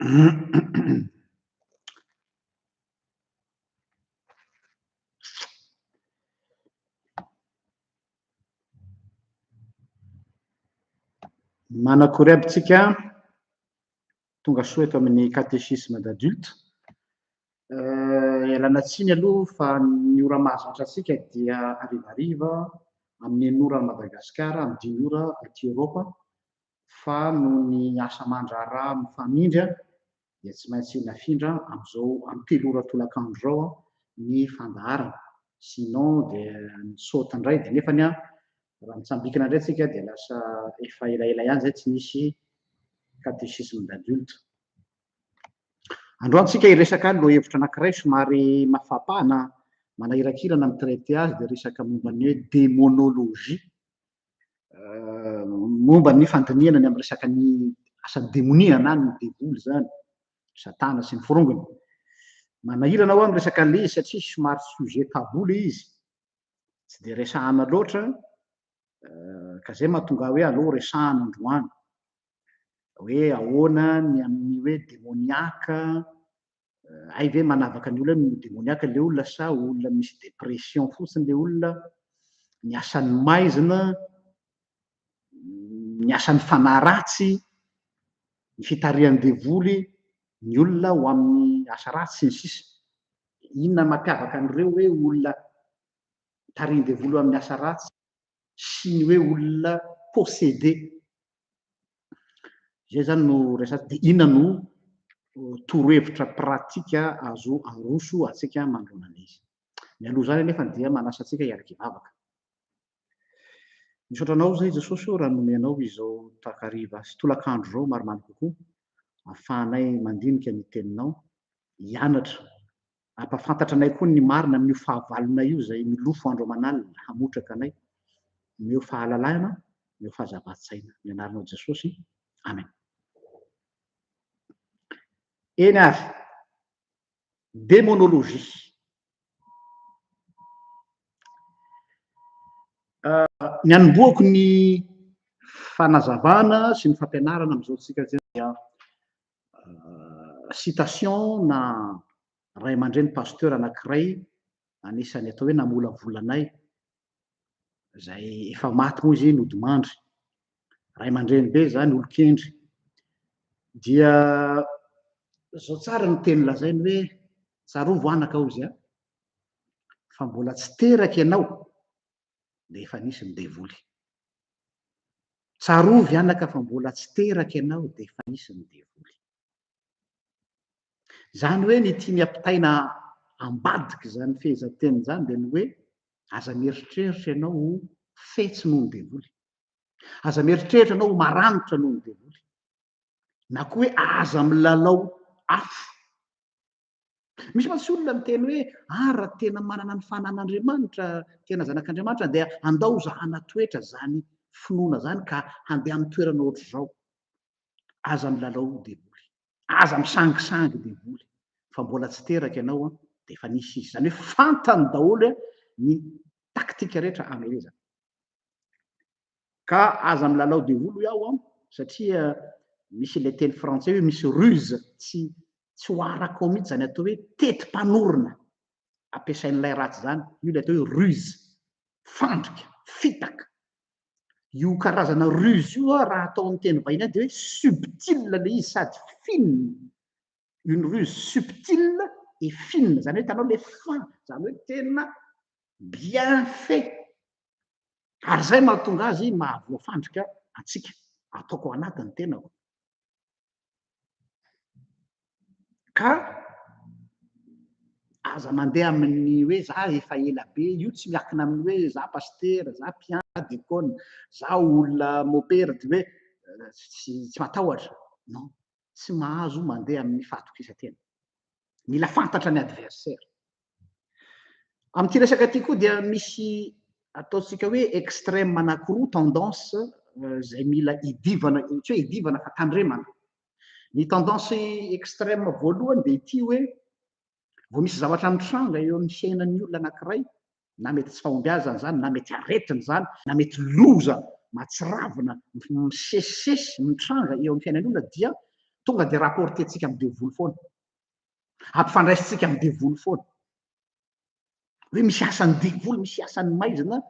Manakory aby tsika, tonga soa eto amin'ny catéchisme d'adulte. Ialana tsiny aloha fa ny ora mahazatra antsika dia harivariva amin'ny enina ora any Madagasikara, amin'ny dimy ora aty Eoropa, fa noho ny asa aman-draharaha mifamindra dia tsy maintsy nafindra amin'izao amin'ny telo ora tolakandro izao ny fandaharana, sinon dia mi-saute indray dia nefany an raha mitsambikina indray tsika dia lasa efa elaela ihany izay tsy nisy catéchisme d'adulte. Androany tsika hiresaka lohahevitra anankiray somary mafapana, manahirakirana mi-traiter azy dia resaka momba ny hoe démonologie. Momba ny fandinihana ny amin'ny resaka ny asan'ny demonia na ny devoly izany, satana sy ny forongony. Manahirana hoa ny resaka an'ilay izy satria somary sujet tabou ilay izy, tsy dia resahana loatra, ka izay mahatonga ahy hoe aleo resahana androany. Hoe ahoana ny amin'ny hoe demoniaka, Hay ve manavaka ny olona hoe demoniaka ilay olona sa olona misy dépression fotsiny ilay olona, ny asan'ny maizina, ny asan'ny fanahy ratsy, ny fitarihan'ny devoly ny olona ho amin'ny asa ratsy sy ny sisa. Inona no mampiavaka an'ireo hoe olona tarihin'ny devoly ho amin'ny asa ratsy sy ny hoe olona possédé? Izay izany no resaka. Dia inona no torohevitra pratika azo aroso antsika manoloana an'izy? Mialoha izany anefa dia manasa antsika hiaraka hivavaka. Misaotra anao izay Jesosy ô raha nomenao izao takariva sy tolakandro izao marimarina kokoa ahafahanay mandinika ny teninao, hianatra Hampahafantatra anay koa ny marina amin'io fahavalonay io izay milofo andro aman'alina hamotraka anay. Omeo fahalalahana, omeo fahazavan-tsaina. Amin'ny anaranao Jesosy. Amen. Eny ary. Démonologie. Ny hanombohako ny fanazavana sy ny fampianarana amin'izao tsika izao dia citation na ray aman-dreny pasteur anankiray anisan'ny atao hoe namolavola anay, izay efa maty moa izy nodimandry, ray aman-dreny be izany, olon-kendry, dia izao tsara ny teny lazainy hoe tsarovo anaka hozy a, fa mbola tsy teraka ianao dia efa nisy ny devoly. Tsarovy anaka fa mbola tsy teraka ianao dia efa nisy ny devoly. Izany hoe ny tiany ampitaina ambadika izany fehezanteny izany dia ny hoe aza mieritreritra ianao ho fetsy noho ny devoly. Aza mieritreritra ianao ho maranitra noho ny devoly. Na koa hoe aza milalao afo. Misy mantsy olona miteny hoe ah raha tena manana ny fanan'Andriamanitra, tena zanak'Andriamanitra dia andao zahana toetra zany finoana zany ka handeha amin'ny toerana ohatr'izao. Aza milalao devoly. Aza misangisangy devoly fa mbola tsy teraka ianao an dia efa nisy izy. Izany hoe fantany daholo ny taktika rehetra hamelezana. Ka aza milalao devoly hoy aho an, satria misy ilay teny frantsay hoe misy ruse tsy tsy ho arakao mihitsy izany atao hoe teti-panorona ampiasain'ilay ratsy izany, io ilay atao hoe ruse, fandrika, fitaka. Io karazana ruse io raha atao amin'ny teny vahiny any dia hoe subtile ilay izy sady fine, une ruse subtile et fine, izany hoe hitanao ilay fin, izany hoe tena bien fait. Ary izay mahatonga azy mahavoafandrika antsika. Ataoko ao anaty ny tenako. Ka aza mandeha amin'ny hoe za efa ela be, io tsy miakina amin'ny hoe za pasitera, za mpiandry, za diakona, za olona mopera, dia hoe tsy tsy matahotra. Non, tsy mahazo mandeha amin'ny fahatokisan-tena. Mila fantatra ny adversaire. Amin'ity resaka ity koa dia misy ataontsika hoe extrême anankiroa, tendance izay mila idivana, tsy hoe idivana fa tandremana. Ny tendance extrême voalohany dia ity hoe vao misy zavatra mitranga eo amin'ny fiainan'ny olona anankiray, na mety tsy fahombiazana izany, na mety aretina izany, na mety loza mahatsiravina misesisesy mitranga eo amin'ny fiainan'ny olona dia Tonga dia rapporter-tsika amin'ny devoly foana. Ampifandraisintsika amin'ny devoly foana. Hoe misy asan'ny devoly, misy asan'ny maizina,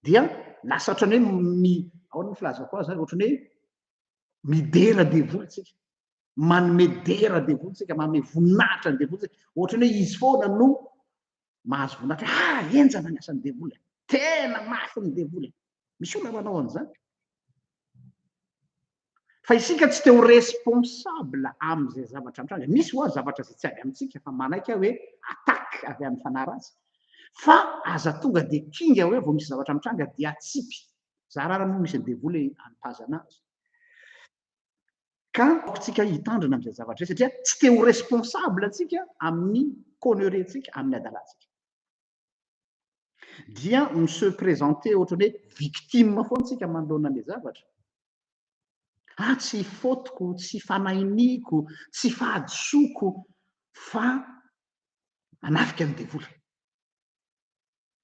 dia lasa ohatran'ny hoe mi, ahoana ny filazako azy, ohatran'ny hoe midera devoly tsika. Manome dera devoly tsika, manome voninahitra ny devoly tsika. Ohatran'ny hoe izy foana no mahazo voninahitra. Ah, henjana ny asan'ny devoly. Tena mafy ny devoly. Misy olona manao an'izany. Fa isika tsy te ho responsable amin'izay zavatra mitranga. Misy hoa zavatra izay tsy avy amintsika fa manaiky aho hoe attaque avy amin'ny fanahy ratsy. Fa aza tonga dia kinga hoe vao misy zavatra mitranga dia atsipy. Zara ary moa misy ny devoly anipazana azy. Ka aoka tsika hitandrina amin'izay zavatra izay satria tsy te ho responsable antsika amin'ny connerie-ntsika, amin'ny adalantsika. Dia mi se présenter ohatran'ny hoe victime foana tsika manoloana an'ilay zavatra. Ah, tsy faute-ko, tsy fanahiniako, tsy fahadisoako fa manafika ny devoly.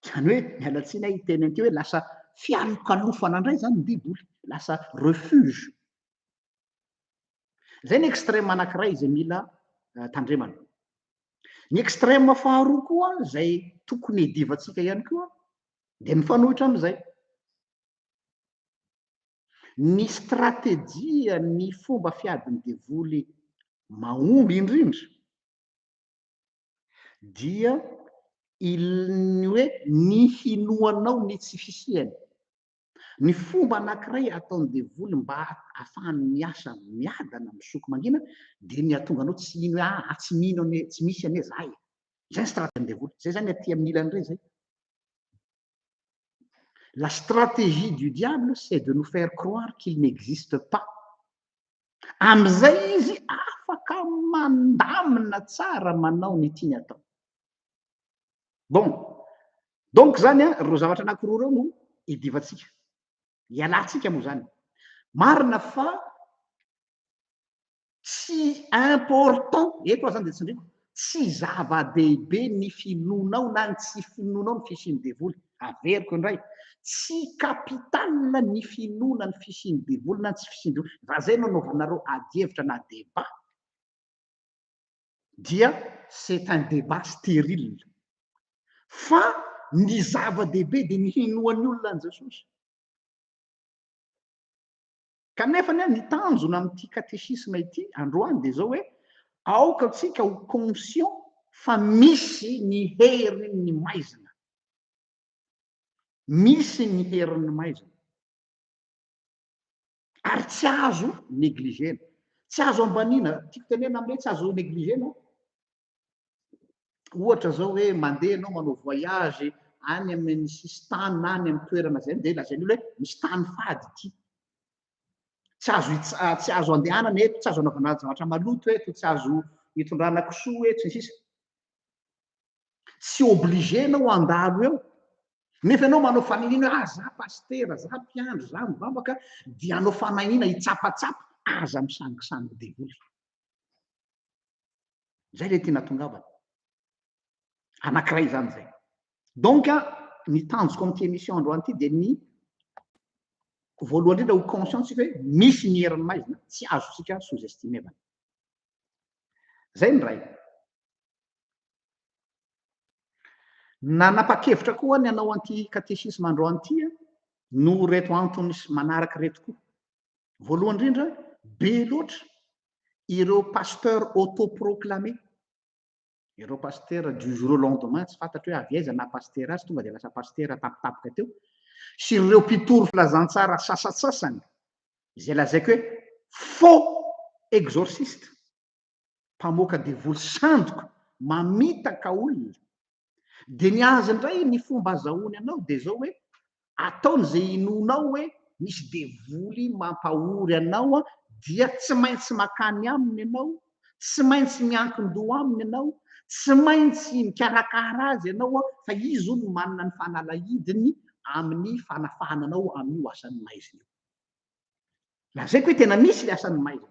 Izany hoe, miala tsiny aho hiteny an'ity hoe lasa fialokalofana indray izany ny devoly, lasa refuge. Izay ny extrême anankiray izay mila tandremana. Ny extrême faharoa koa izay tokony hidivantsika ihany koa dia mifanohitra amin'izay. Ny stratejia, ny fomba fiadin'ny devoly mahomby indrindra dia il-ny hoe ny hinoanao ny tsy fisiany. Ny fomba anankiray ataon'ny devoly mba ahafahany miasa miadana, misoko mangina, dia ny hahatonga anao tsy hino hoe aa tsy mino anie, tsy misy anie za e. Izay ny strategie-n'ny devoly. Izay izany aty amin'ny ilany indray izay. La stratégie du diable, c'est de nous faire croire qu'il n'existe pas. Amin'izay izy afaka mandamina tsara manao ny tiany atao. Bon, donc zany an, ireo zavatra anankiroa ireo no idivantsika. Ialantsika moa zany. Marina fa tsy important, eto aho zany dia tsindriko, tsy zava-dehibe ny finoanao na ny tsy finoanao ny fisian'ny devoly. Averiko indray, tsy capital ny finoana ny fisian'ny devoly na ny tsy fisian'ny devoly. Raha zay no anaovanareo adihevitra na débat, dia c'est un débat stérile. Fa ny zava-dehibe dia ny hinoan'ny olona an'i Jesosy. Kanefa anie ny tanjona amin'ity katesisma ity androany dia izao hoe aoka antsika ho conscient fa misy ny herin'ny maizina. Misy ny herin'ny maizina. Ary tsy azo negligena. Tsy azo ambaniana. Tiako tenena amin'ilay tsy azo negligena. Ohatra zao hoe mandeha ianao manao voyage any amin'ny sisintany na any amin'ny toerana izay dia lazain'ny olona hoe misy tany fady ity. Tsy azo tsy azo andehanana eto, tsy azo anaovana zavatra maloto eto, tsy azo itondrana kisoa eto, sy ny sisa. Tsy obligé ianao handalo eo. Nefa ianao manao faniriana hoe ah za pasitera, za mpiandry, za mivavaka, dia hanao fanahiniana hitsapatsapa, aza misangisangy devoly. Zay le tiana tongavana. Anankiray izany zay. Donc ny tanjoko amin'ity émission androany ity dia ny voalohany indrindra ho conscient tsika hoe misy ny herin'ny maizina tsy azontsika sous-estimevana. Zay ny iray. Nanapa-kevitra koa ny hanao an'ity katesisma androany ity noho ireto antony manaraka ireto koa. Voalohany indrindra, be loatra ireo pasteur autoproclamé, ireo pasteur du jour au lendemain, tsy fantatro hoe avy aiza na pasteur azy, tonga dia lasa pasteur tampotampoka teo, sy ireo mpitory filazantsara sasantsasany, izay lazaiko hoe faux exorciste, mpamoaka devoly sandoka, mamitaka olona. Dia ny azy indray ny fomba azahoany anao dia izao hoe ataony izay inoanao hoe misy devoly mampahory anao dia tsy maintsy makany aminy ianao, tsy maintsy miankin-doha aminy ianao, tsy maintsy mikarakara azy ianao fa izy hono no manana ny fanalahidiny amin'ny fanafahana anao amin'io asan'ny maizina io. Lazaiko hoe tena misy ilay asan'ny maizina.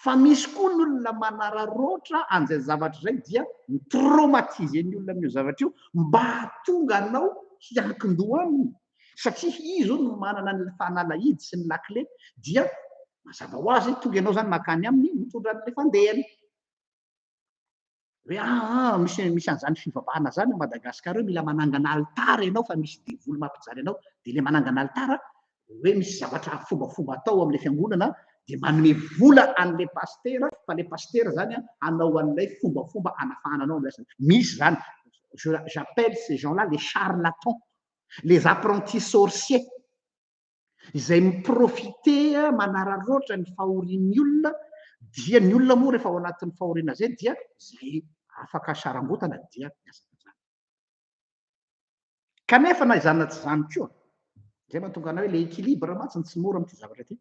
Fa misy koa ny olona manararaotra an'izay zavatra izay dia mi-traumatiser ny olona amin'io zavatra io mba hahatonga anao hiankin-doha aminy. Satria izy hono no manana ny fanalahidy sy ny lakile dia Mazava ho azy, tonga ianao zany makany aminy mitondra an'le fandehany. Hoe aa misy misy an'izany fivavahana zany a Madagasikara eo, mila manangana alitara ianao fa misy devoly mampijaly anao. Dia le manangana alitara hoe misy zavatra fombafomba atao amin'le fiangonana, dia manome vola an'le pastera, fa le pastera zany a hanao an'ilay fombafomba anafahana anao amin'ilay asany. Misy zany, j'appelle ces gens-là les charlatans, les apprentis sorciers, izay miprofite manararaotra ny fahorian'ny olona. Dia ny olona moa rehefa ao anatin'ny fahoriana zay, dia zay afaka sarangotana dia miasa zany. Kanefa na izany na tsy zany koa, zay mahatonga ana hoe le équilibre mantsy ny tsy mora am'ty zavatra ty.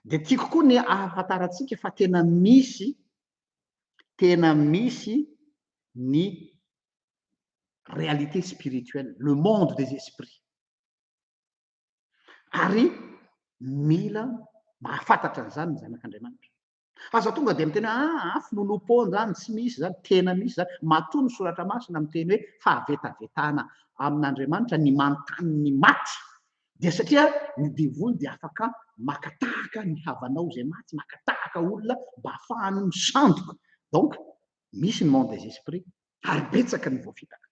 De tiako koa ny ahafantarantsika fa tena misy ny réalité spirituelle, le monde des esprits, ary mila mahafantatra an'izany ny zanak'Andriamanitra. Aza tonga de miteny hoe finoanoam-poana zany, tsy misy zany. Tena misy zany. Matoa ny Soratra Masina miteny hoe fahavetavetana amin'Andriamanitra ny manontany ny maty, dia satria ny devoly de afaka makatahaka ny havanao zay maty, makatahaka olona mba ahafahany misandoka. Donc misy ny monde des esprits ary betsaka ny voafitaka.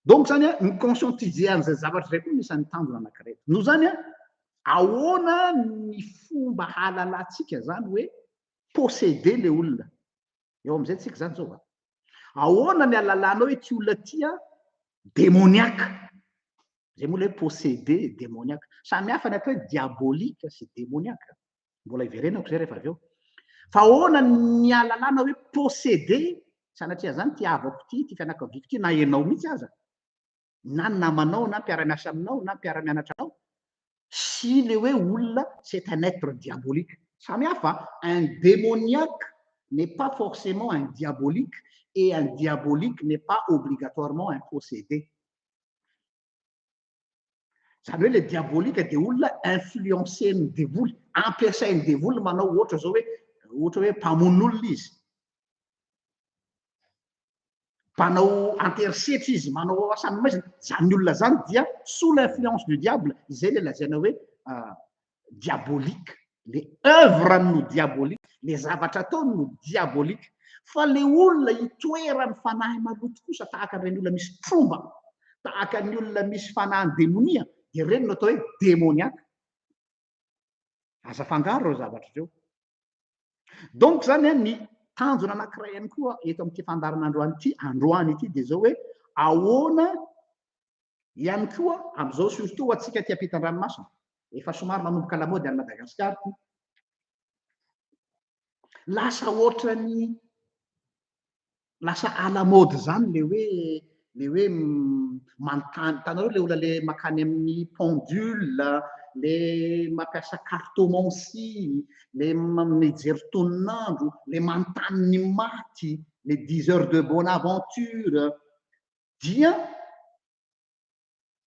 Donc zany a ny conscientiser an'izay zavatra zay koa misy any tanjona anankiray no zany a ahoana ny fomba halalantsika zany hoe possédé le olona eo am'izay tsika zany zao a ahoana ny alalanao hoe ty olona tya démoniaque zay moa le hoe possédé, démoniaque? Samy hafa ny atao hoe diabolique sy démoniaque, mbola iverenako zay rehefa avy eo. Fa ahoana ny alalàna hoe possédé sanatria zany ty avako ty fianakaviako ty, na ianao mihitsy aza, na ny namanao, na mpiara-miasa aminao, na mpiara-mianatra anao, sy le hoe olona c'est un être diabolique? Samy hafa. Un démoniaque n'est pas forcément un diabolique et un diabolique n'est pas obligatoirement un possédé. Zany hoe le diabolique de olona influencen'ny devoly, ampiasain'ny devoly manao ohatra zao hoe mpamon'olona izy, mpanao anterisetra izy, manao asany maizina zany olona zany, dia sous l'influence du diable. Izay le lazaina hoe diabolique, le œuvre no diabolique, le zavatra ataony no diabolique. Fa le olona itoerany fanahy maloto kosa, tahaka an'ireny olona misy tromba, tahaka ny olona misy fanahy demonia, de reny no atao hoe démoniaque. Aza fangaro reo zavatra reo. Donc zany a ny tanjona anankiray ihany koa eto am'ty fandarana androany ity, androany ity, de zao hoe ahoana ihany koa am'izao, surtout atsika ty ampitan-dranomasina, efa somary manomboka lamody any Madagasikara ty, lasa ohatrany lasa à la mode zany le hoe manontany tanareo, le olona le makany amin'ny pendule, le mampiasa cartomancie, le mijery tononandro, le manontany ny maty, le diseur de bonne aventure, dia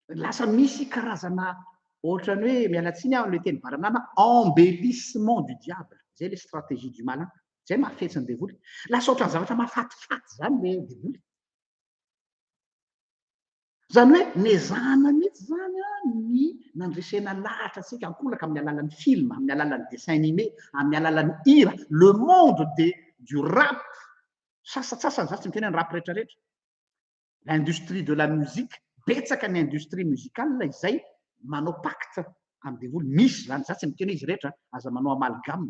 lasa misy karazana ohatrany hoe, mialatsiny aho le teny baranana, embellissement du diable. Zay le stratégie du malin, zay mahafetsy ny devoly. Lasa ohatrany zavatra mahafatifaty zany le devoly zany, hoe nezahana mihitsy zany a ny nandresena lahatra atsika ankolaka amin'ny alalan'ny film, amin'ny alalan'ny dessin animé, amin'ny alalan'ny hira, le monde de du rap sasatsasany. Za tsy miteny ny rap rehetrarehetra, l'industrie de la musique, betsaka ny industrie musicale izay manao pacte amy devoly. Misy zany, za tsy miteny hoe izy rehetra, aza manao amalgame,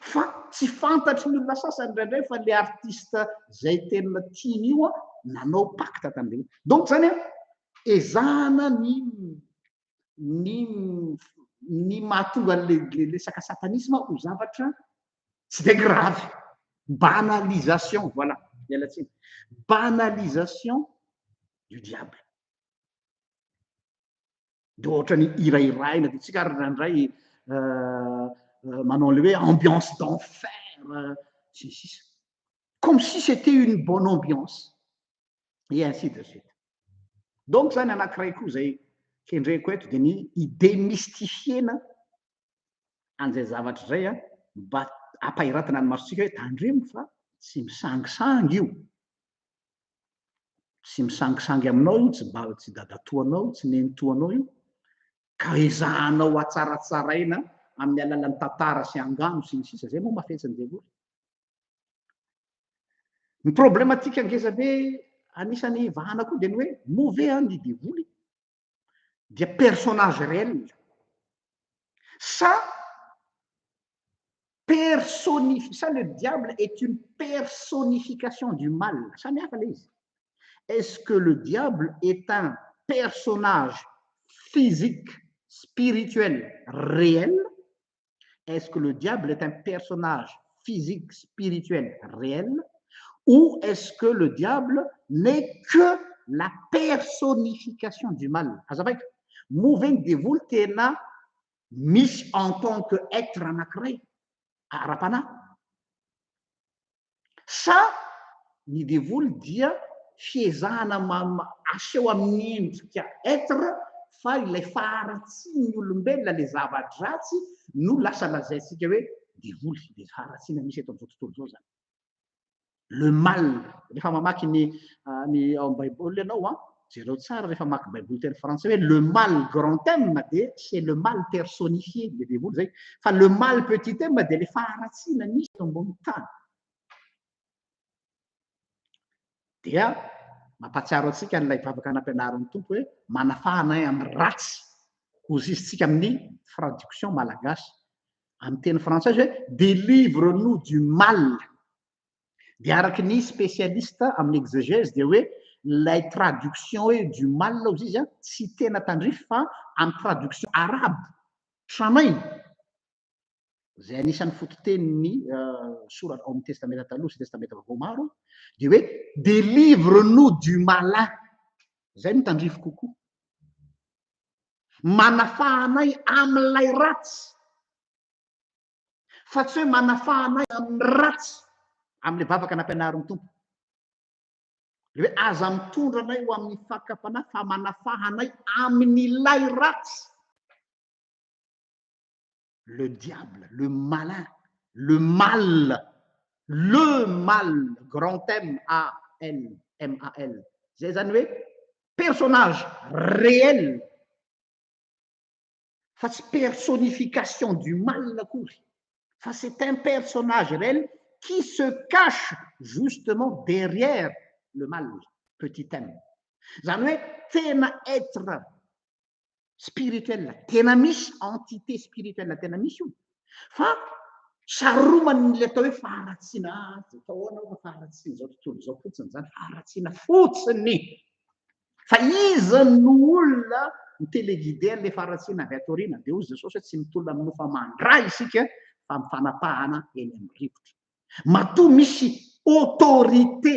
fa tsy fantatry ny olona sasany indraindray fa le artiste zay tena tiany io a nanao pacte tamy devoly. Donc zany a ezahana ny mahatonga an'le resaka satanisme ho zavatra tsy de grave, banalisation, voilà, mialatsiny, banalisation du diable. De ohatrany hirahiraina de tsika ary ndraindray manao an'le hoe ambiance d'enfer sy ny sisa, comme si c'était une bonne ambiance et ainsi de suite. Donc zany anankiray koa zay kendreko eto de ny idémystifiena an'izay zavatra zay a mba ampahiratina ny masontsika hoe tandremo fa tsy misangisangy io, tsy misangisangy aminao io, tsy ba tsy dadatoanao, tsy nenitoanao io. Ka ezahanao hatsaratsaraina amin'ny alalan'ny tantara sy angano sy ny sisa, izay moa mahafetsy ny devoly. Ny problématique ngeza be anisan'ny vahana koa dia ny hoe moa ve ny devoly dia personnage réel sa personnif sa le diable est une personnification du mal? Samy hafa le izy. Est-ce que le diable est un personnage physique spirituel réel? Est-ce que le diable est un personnage physique spirituel réel ou est-ce que le diable n'est que la personnification du mal? Azavaiko, moa ve ny devoly tena misy en tant que être anankiray ara-panahy sa ny devoly dia fiezahana aseho amin'ny endrika être fa ilay faharatsian'ny olombelona, le zava-dratsy no lasa lazaintsika hoe devoly, le faharatsiana misy eto amin'izao tontolo izao zany, le mal? Rehefa mamaky ny ao baiboly ianao a, jereo tsara, rehefa mamaky baiboly teny frantsay hoe le mal grand M de c'est le mal personnifié, le devoly zay, fa le mal petit m de le faharatsiana misy eto ambony tany. Dia mampahatsiaro antsika n'ilay vavaka nampianarin'ny Tompo hoe manafahana ay amin'ny ratsy, hozy izy tsika amin'ny traduction malagasy. Amin'ny teny frantsay hoe délivre nous du mal. Dia araky ny spécialiste amin'ny exégèse dia hoe lay traduction hoe du mal ozy izy a tsy tena tandrify, fa amin'ny traduction arabe tranainy zay anisan'ny fototeny soratra ao amin'ny Testamenta Taloha sy Testamenta Vaovao maro dia hoe délivre nous du malin. Zay no tandrify kokoa, manafahanay amin'ilay ratsy, fa tsy hoe manafahanay amin'ny ratsy amin'le vavaka nampianarin'ny Tompo le hoe aza mitondra anay ho amin'ny fakam-panahy fa manafahanay amin'ilay ratsy, le diable, le malin, le mal, le mal grand M A L M A L. Zay zany hoe personnage réel fa tsy personnification du mal akory, fa c'est un personnage réel qui se cache justement derrière le mal petit m. Zany hoe tena être spirituel tena misy, entité spirituelle tena misy io, fa saromany le atao hoe faharatsiana. Atao ahoana fa faharatsiana zao tontolo zao fotsiny zany, faharatsiana fotsiny, fa iza no olona mi-téléguide an'le faharatsiana avy ato aoriana? De ozy Jesosy hoe tsy mitolona amin'ny nofo aman-dra isika fa mifanapahana eny amin'ny rivotra. Matoa misy autorité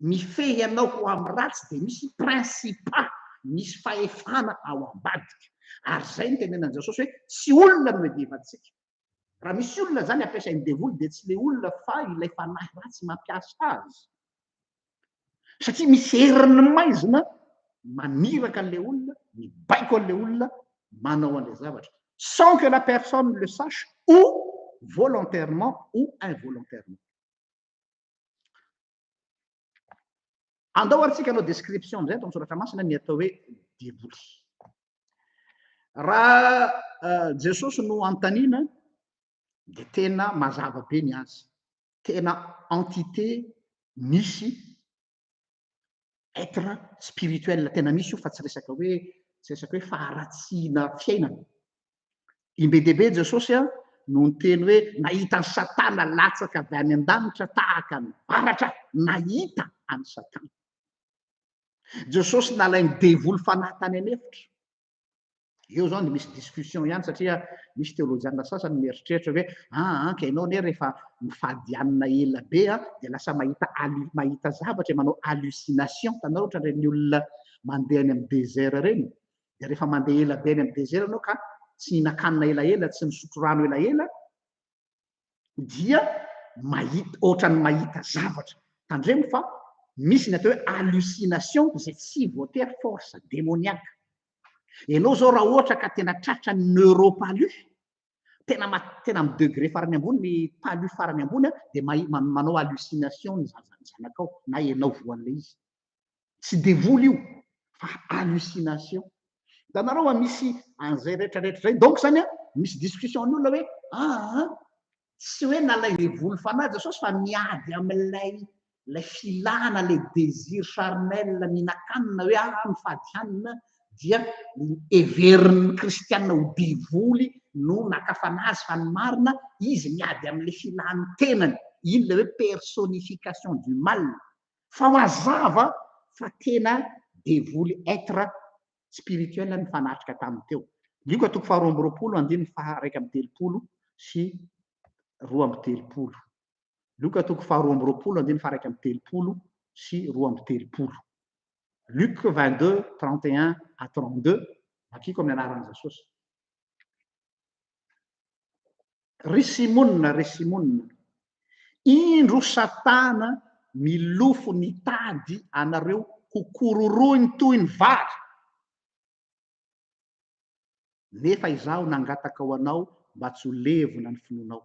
mifehy anao ho amin'ny ratsy de misy principat, misy fahefana ao ambadika. Ary zay ny tenenan'i Jesosy hoe tsy olona no iadivantsika. Raha misy olona zany ampiasain'ny devoly de tsy le olona fa ilay fanahy ratsy mampiasa azy, satria misy herin'ny maizina maniraka an'le olona, mibaiko an'le olona manao an'le zavatra sans que la personne le sache, ou volontairement ou involontairement. Andao ary tsika anao description amizay atao soratra masina ny atao hoe devoly. Raha Jesosy no antanina de tena mazava be ny azy, tena entité misy, être spirituel tena misy io, fa tsy resaka hoe faharatsiana fiainana. Imbe dehibe Jesosy a no niteny hoe nahita ny Satana latsaka avy any an-danitra tahaka ny varatra. Nahita any Satana Jesosy, nalainy devoly fanahy tany an'efitra. Eo zao de misy discussion ihany, satria misy teolojiana sasany mieritreritra hoe ka ianao ne rehefa mifady hanina ela be a de lasa mahita alu mahita zavatra, manao hallucination tanao, ohatra reny olona mandeha any amin'ny désert reny. De rehefa mandeha ela be any amin'ny désert anao ka tsy nihinan-kanina elaela, tsy nisotro rano elaela, dia mahita ohatrany mahita zavatra. Tandremo fa misy ny atao hoe hallucination zay tsy voatery force démoniaque. Ianao zao raha ohatra ka tena tratra ny neuropalu, tena tena amy degré farany ambony, ny palu farany ambony a, de manao hallucination ny zaza, ny zanakao na ianao voan'le izy. Tsy devoly io fa hallucination. Hitanareo fa misy an'izay rehetra rehetra izay. Donc izany an, misy discussion ny olona hoe aa tsy hoe nalain-devoly fanahy Jesosy fa miady amin'ilay ilay filana, ilay désir charnel mihinan-kanina hoe aa mifady hanina dia heverin'ny kristiana ho devoly no naka fanahy azy fa ny marina izy miady amin'ilay filan'ny tenany. Iny ilay hoe personnification du mal. Fa mazava fa tena devoly être spirituel nifanatrika taminy teo. Lioka toko faha 22 andininy faha 31 sy 32. Lioka toko faha 22 andininy faha 31 sy 32. Luc 22, 31 à 32, vakiko amin'ny anaran'i Jesosy. Ry Simona, ry Simona, indro Satana milofo nitady anareo ho kororohiny toy ny vary. Nefa izaho nangataka ho anao mba tsy ho levona ny finoanao.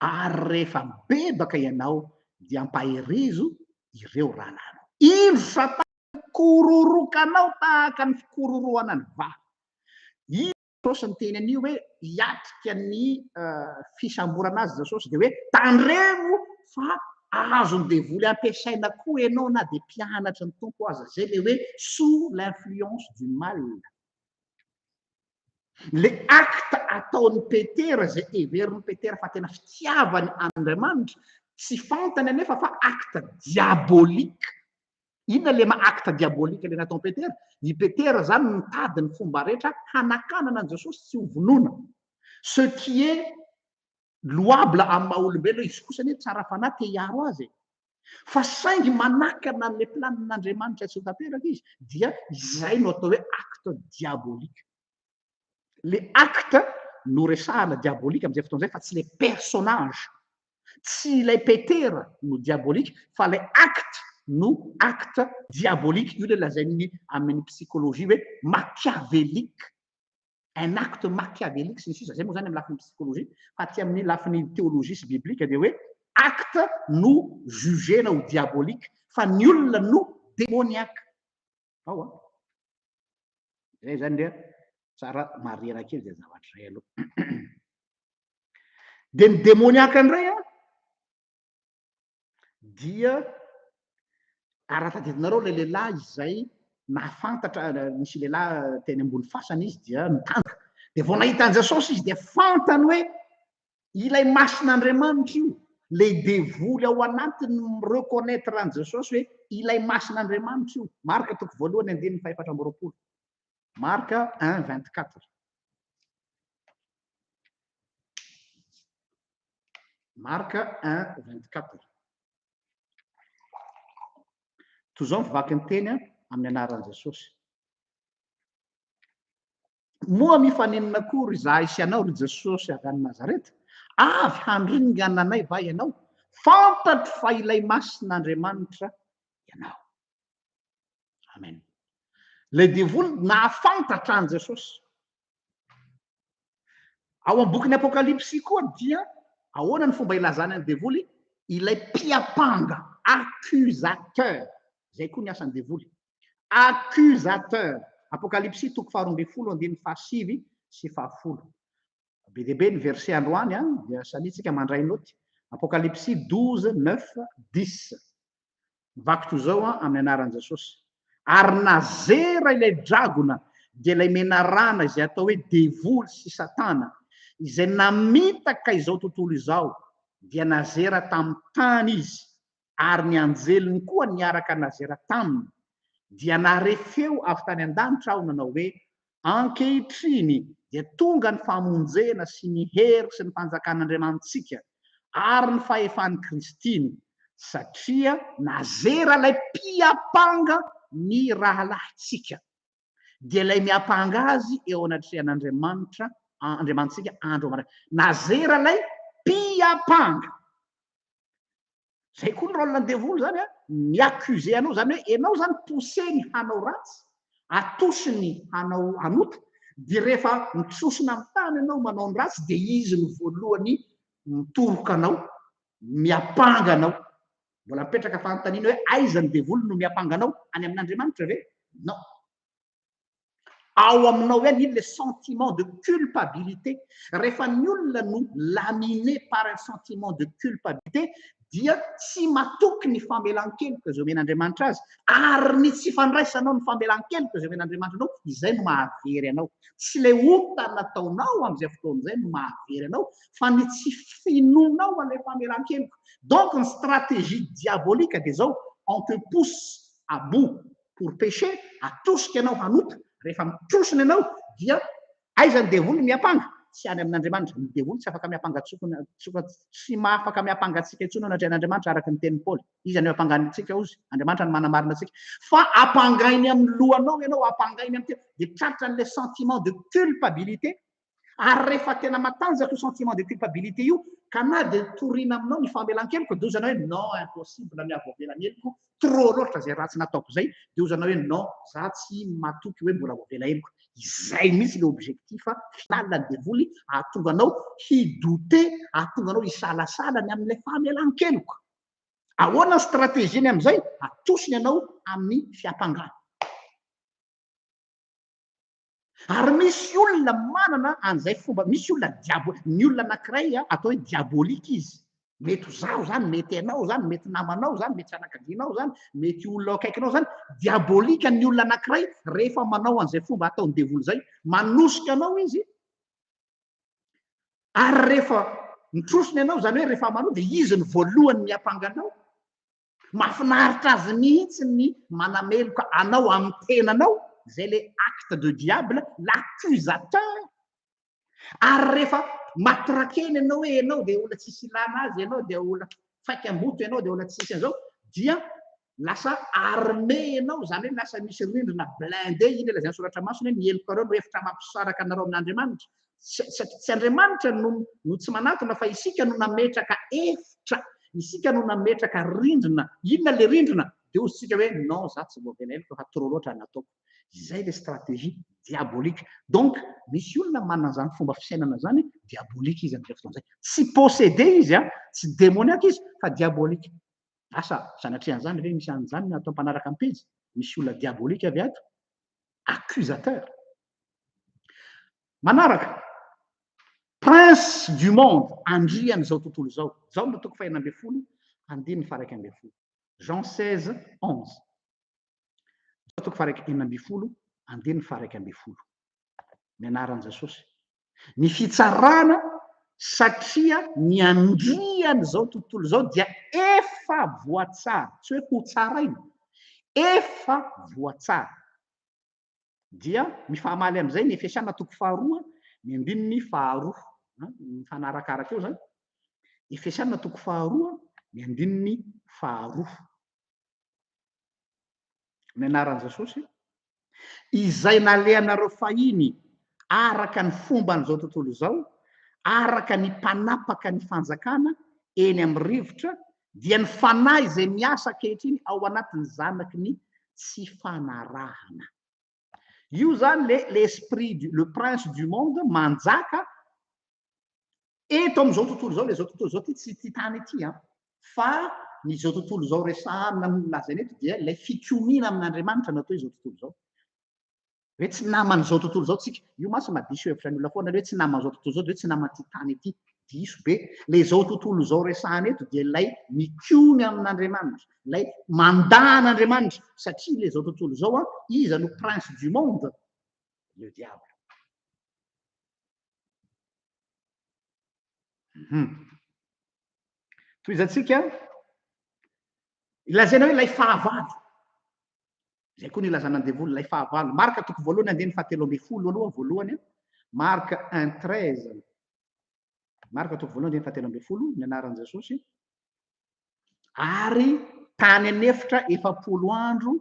Ary rehefa mibebaka ianao dia ampaherezo ireo rahalahinao. Indro Satana mikororoka anao tahaka ny fikororohana ny vary. Jesosy niteny an'io hoe hiatrika ny fisamborana azy Jesosy dia hoe tandremo fa azon'ny devoly ampiasaina koa ianao na dia mpianatry ny Tompo aza. Izay ilay hoe sous l'influence du mal. Le acte ataon'i Petera izay heverin'i Petera fa tena fitiavany an'Andriamanitra, tsy fantany anefa fa acte diabolique. Inona le maha acte diabolique le nataon'i Petera? I Petera zany nitady ny fomba rehetra hanakanana an'i Jesosy tsy ho vonoina. Ce qui est louable amin'ny maha olombelona, izy kosa anie tsara fanahy te hiaro azy e. Fa saingy manakana an'ilay planin'Andriamanitra tsy ho tanteraka izy, dia izay no atao hoe acte diabolique. Le acte no resahana diabolique amin'izay fotoana izay fa tsy le personnage. Tsy ilay Petera no diabolique fa ilay acte no acte diabolique. Io ilay lazain'ny amin'ny psychologie hoe machiavélique. Un acte machiavélique sy ny sisa. Izay moa izany amin'ny lafiny psychologie fa aty amin'ny lafiny théologie sy biblique dia hoe acte no jugena ho diabolique fa ny olona no démoniaque. Ao an. Zay zany dia tsara marihana kely zay zavatra zay aloha. Dia ny demoniaka indray an, dia ary raha tadidinareo ilay lehilahy izay nahafantatra, nisy lehilahy teny ambony fasana izy dia nitandroka. Dia vao nahita an'i Jesosy izy dia fantany hoe Ilay Masin'Andriamanitra io, ilay devoly ao anatiny mi-reconnaitre an'i Jesosy hoe ilay Masin'Andriamanitra io. Marka toko voalohany andininy fahefatra amby roapolo. Marka un 24. Marka un 24. Toy izao ny fivaky ny teny amin'ny anaran'i Jesosy. Moa mifaninona akory izahay sy ianao, ry Jesosy avy any Nazareta? Avy handringana anay va ianao? Fantatro fa ilay Masin'Andriamanitra ianao. Amen. Ilay devoly nahafantatra an'i Jesosy. Ao amin'ny bokin'ny Apokalypsy koa dia ahoana ny fomba ilazany an'ny devoly? Ilay mpiampanga, accusateur. Izay koa ny asan'ny devoly. Accusateur. Apokalypsy toko faharoa ambin'ny folo andininy fahasivy sy fahafolo. Be dia be ny verset androany an, dia samia tsika mandray noty. Apokalypsy 12, 9, 10. Mivaky toy izao an, amin'ny anaran'i Jesosy. Ary nazera ilay dragona, dia ilay menarana izay atao hoe devoly sy satana, izay namitaka izao tontolo izao, dia nazera tamin'ny tany izy, ary ny anjeliny koa niaraka nazera taminy, dia nahare feo avy tany an-danitra aho nanao hoe, Ankehitriny dia tonga ny famonjena sy ny hery sy ny fanjakan'Andriamanitsika ary ny fahefan'i Kristiny, satria nazera ilay mpiampanga ny rahalahintsika, dia ilay miampanga azy eo anatrehan'Andriamanitra, Andriamanitsika andro aman'alina. Nazera ilay mpiampanga. Zay koa ny rôle ny devoly zany a, mi-accuser anao zany hoe enao zany poussé-ny hanao ratsy, atosiny hanao hanota, dia rehefa mitrosona amin'ny tany ianao manao ny ratsy dia izy no voalohany mitoroka anao, miampanga anao. Mbola mipetraka fanontaniana hoe aiza ny devoly no miampanga anao? Any amin'Andriamanitra ve? Non. Ao aminao ihany iny le sentiment de culpabilité. Rehefa ny olona no laminé par un sentiment de culpabilité dia tsy matoky ny famelan-keloka izay omen'Andriamanitra azy, ary ny tsy fandraisanao ny famelan-keloka izay omen'Andriamanitra anao, izay no mahavery anao. Tsy ilay ota nataonao amin'izay fotoana izay no mahavery anao, fa ny tsy finoanao an'ilay famelan-keloka. Donc ny stratégie diabolique dia izao, on te pousse à bout pour pécher, atosika ianao hanota, rehefa mitrosona ianao dia aiza ny devoly miampanga? Tsy any amin'Andriamanitra. Ny devoly tsy afaka miampanga tsokona, tsoka, tsy mahafaka miampanga antsika intsony anatrehan'Andriamanitra araka ny tenin'i Paoly. Iza no hiampanga antsika ozy? Andriamanitra no manamarina antsika. Fa ampangainy amin'ny lohanao ianao, ampangainy amin'ny tena, dia tratran'ilay sentiment de culpabilité. Ary rehefa tena matanjaka io sentiment de culpabilité io, ka na dia torina aminao ny famelan-keloka, dia ozanao hoe non, impossible ny hahavoavela ny heloko, trop loatra izay ratsy nataoko izay, dia ozanao hoe non, za tsy matoky hoe mbola voavela heloka. Izay mihitsy ilay objectif final ny devoly, hahatonga anao hi-douter, hahatonga anao hisalasala ny amin'ilay famelan-keloka. Ahoana ny stratégie-ny amin'izay? Atosiny anao amin'ny fiampangana. Ary misy olona manana an'izay fomba, misy olona diabo, ny olona anankiray atao hoe diabolique izy. Mety ho zaho izany, mety ianao izany, mety namanao izany, mety fianakavianao izany, mety olona eo akaikinao izany. Diabolique ny olona anankiray rehefa manao an'izay fomba ataon'ny devoly izay. Manosika anao izy, ary rehefa mitrosona ianao, izany hoe rehefa manao dia izy no voalohany miampanga anao. Mahafinaritra azy mihitsy ny manameloka anao amin'ny tenanao, izay le acte de diable, l'accusateur. Ary rehefa matraquer-ny ianao hoe ianao dia olona tsisy ilana azy, ianao dia olona faikam-boto, ianao dia olona tsisy an'izao, dia lasa armé ianao, izany hoe lasa misy rindrina blindé, iny ilay lazain'ny soratra masina hoe ny helokareo no efitra mampisaraka anareo amin'Andriamanitra. Tsy Andriamanitra no no tsy manatona fa isika no nametraka efitra, isika no nametraka rindrina. Inona le rindrina? Dia hozy tsika hoe non za tsy voavela heloka fa trop loatra ny nataoko. Izay le stratégie diabolique. Donc misy olona manana izany fomba fisainana izany, diabolique izy amin'izay fotoana izay. Tsy possédé izy an, tsy démoniaque izy fa diabolique. Asa sanatria an'izany ve misy an'izany ny ato ampanaraka ny pejy? Misy olona diabolique avy ato? Accusateur. Manaraka, prince du monde, andrian'izao tontolo izao. Jaona toko fahenina ambin'ny folo, andininy faha-iraika ambin'ny folo. Jean 16, 11. Jaona toko faha-16, andininy faha-iraika ambin'ny folo. Ny anaran'i Jesosy. Ny fitsarana satria ny andrian'izao tontolo izao dia efa voatsara. Tsy hoe hotsaraina, efa voatsara. Dia mifamaly amin'izay ny Efesiana toko faharoa, ny andininy faharoa. Mifanarakaraka eo izany. Efesiana toko faharoa, ny andininy faharoa. Ny anaran'i Jesosy. Izay nalehanareo fahiny araka ny fomban'izao tontolo izao, araka ny mpanapaka ny fanjakana eny amin'ny rivotra, dia ny fanahy izay miasa ankehitriny ao anatin'ny zanaky ny tsy fanarahana. Io izany le l'esprit du, le prince du monde manjaka eto amin'izao tontolo izao, le izao tontolo izao ity tsy ity tany ity an, fa ny izao tontolo izao resahana lazaina eto dia ilay fikomiana amin'Andriamanitra no atao izao tontolo izao. Hoe tsy naman'izao tontolo izao tsika. Io mantsy madiso hevitra ny olona foana hoe tsy naman'izao tontolo izao dia hoe tsy naman'ity tany ity. Diso be. Ilay izao tontolo izao resahana eto dia ilay mikomy amin'Andriamanitra, ilay mandà an'Andriamanitra, satria ilay izao tontolo izao an, iza no prince du monde? Le diable. Mhm. Tohizantsika, ilazaina hoe ilay fahavalo. Izay koa no ilazana ny devoly, ilay fahavalo. Marka toko voalohany andininy fahatelo ambin'ny folo aloha voalohany. Marka un treize. Marka toko voalohany andininy fahatelo ambin'ny folo, ny anaran'i Jesosy. Ary tany an'efitra 40 andro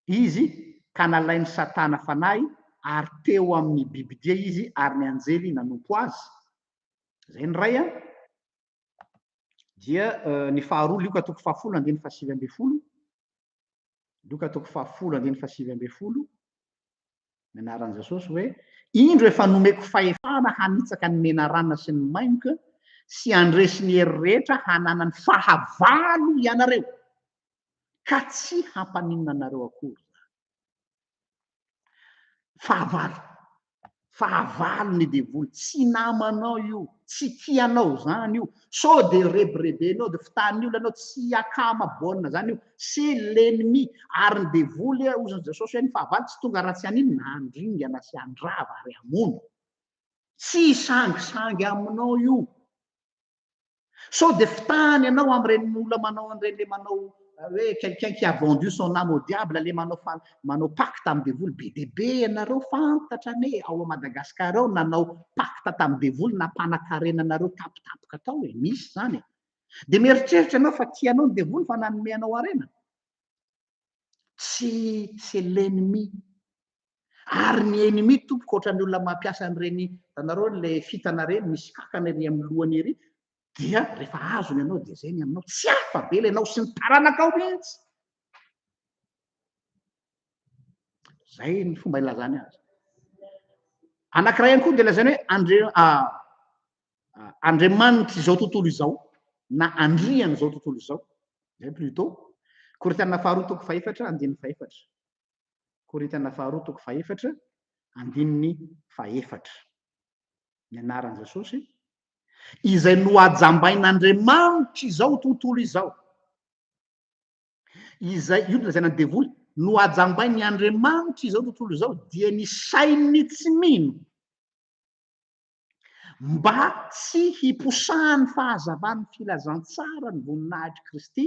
izy ka nalain'i Satana fanahy ary teo amin'ny bibidia izy ary ny anjely nanompo azy. Izay ny iray an. Dia ny faharoa Lioka toko fahafolo andininy fahasivy ambin'ny folo. Lioka toko fahafolo andininy fahasivy ambin'ny folo. Ny anaran'i Jesosy hoe indro efa nomeko fahefana hanitsaka ny menarana sy ny mainoka sy handresy ny hery rehetra hananan'ny fahavalo ianareo ka tsy hampaninona anareo akory. Fahavalo. Fahavalo ny devoly. Tsy namanao io. Tsy tianao zany io. Sao de rebirebenao de fitahan'ny olona anao tsy akama bonne zany io. C'est l'ennemi. Ary ny devoly hoy Jesosy hoe ny fahavalo tsy tonga raha tsy haninona, handringana sy handrava ary hamono. Tsy hisangisangy aminao io. Sao dia fitahany ianao amin'ireny olona manao an'ireny le manao hoe quelqu'un qui a vendu son âme au diable le manao fa manao pacte amin'ny devoly be dia be ianareo fantatra anie ao à Madagascar ao nanao pacte tamin'ny devoly nampanakarena anareo tampotampoka tao e, misy izany e. Dia mieritreritra ianao fa tia anao ny devoly fa nanome anao harena. Tsy c'est l'ennemi. Ary ny ennemi tompoko ohatran'ny olona mampiasa an'ireny, hitanareo ilay fitana ireny misy kakana ery amin'ny lohany ery, dia rehefa azony ianao dia izay ny aminao, tsy hafa be ilay ianao sy ny taranakao mihitsy. Izay ny fomba ilazany azy. Anankiray ihany koa dia lazainy hoe Andre, Andriamanitra izao tontolo izao na andrian'izao tontolo izao, izay plutôt. Korintiana faharoa toko fahefatra andininy fahefatra. Korintiana faharoa toko fahefatra andininy fahefatra. Ny anaran'i Jesosy izay nohajambain'Andriamanitra izao tontolo izao. Izay io no lazaina ny devoly, nohajambain'ny Andriamanitra izao tontolo izao dia ny sain'ny tsy mino. Mba tsy hiposahan'ny fahazavan'ny filazantsara ny voninahitr'i Kristy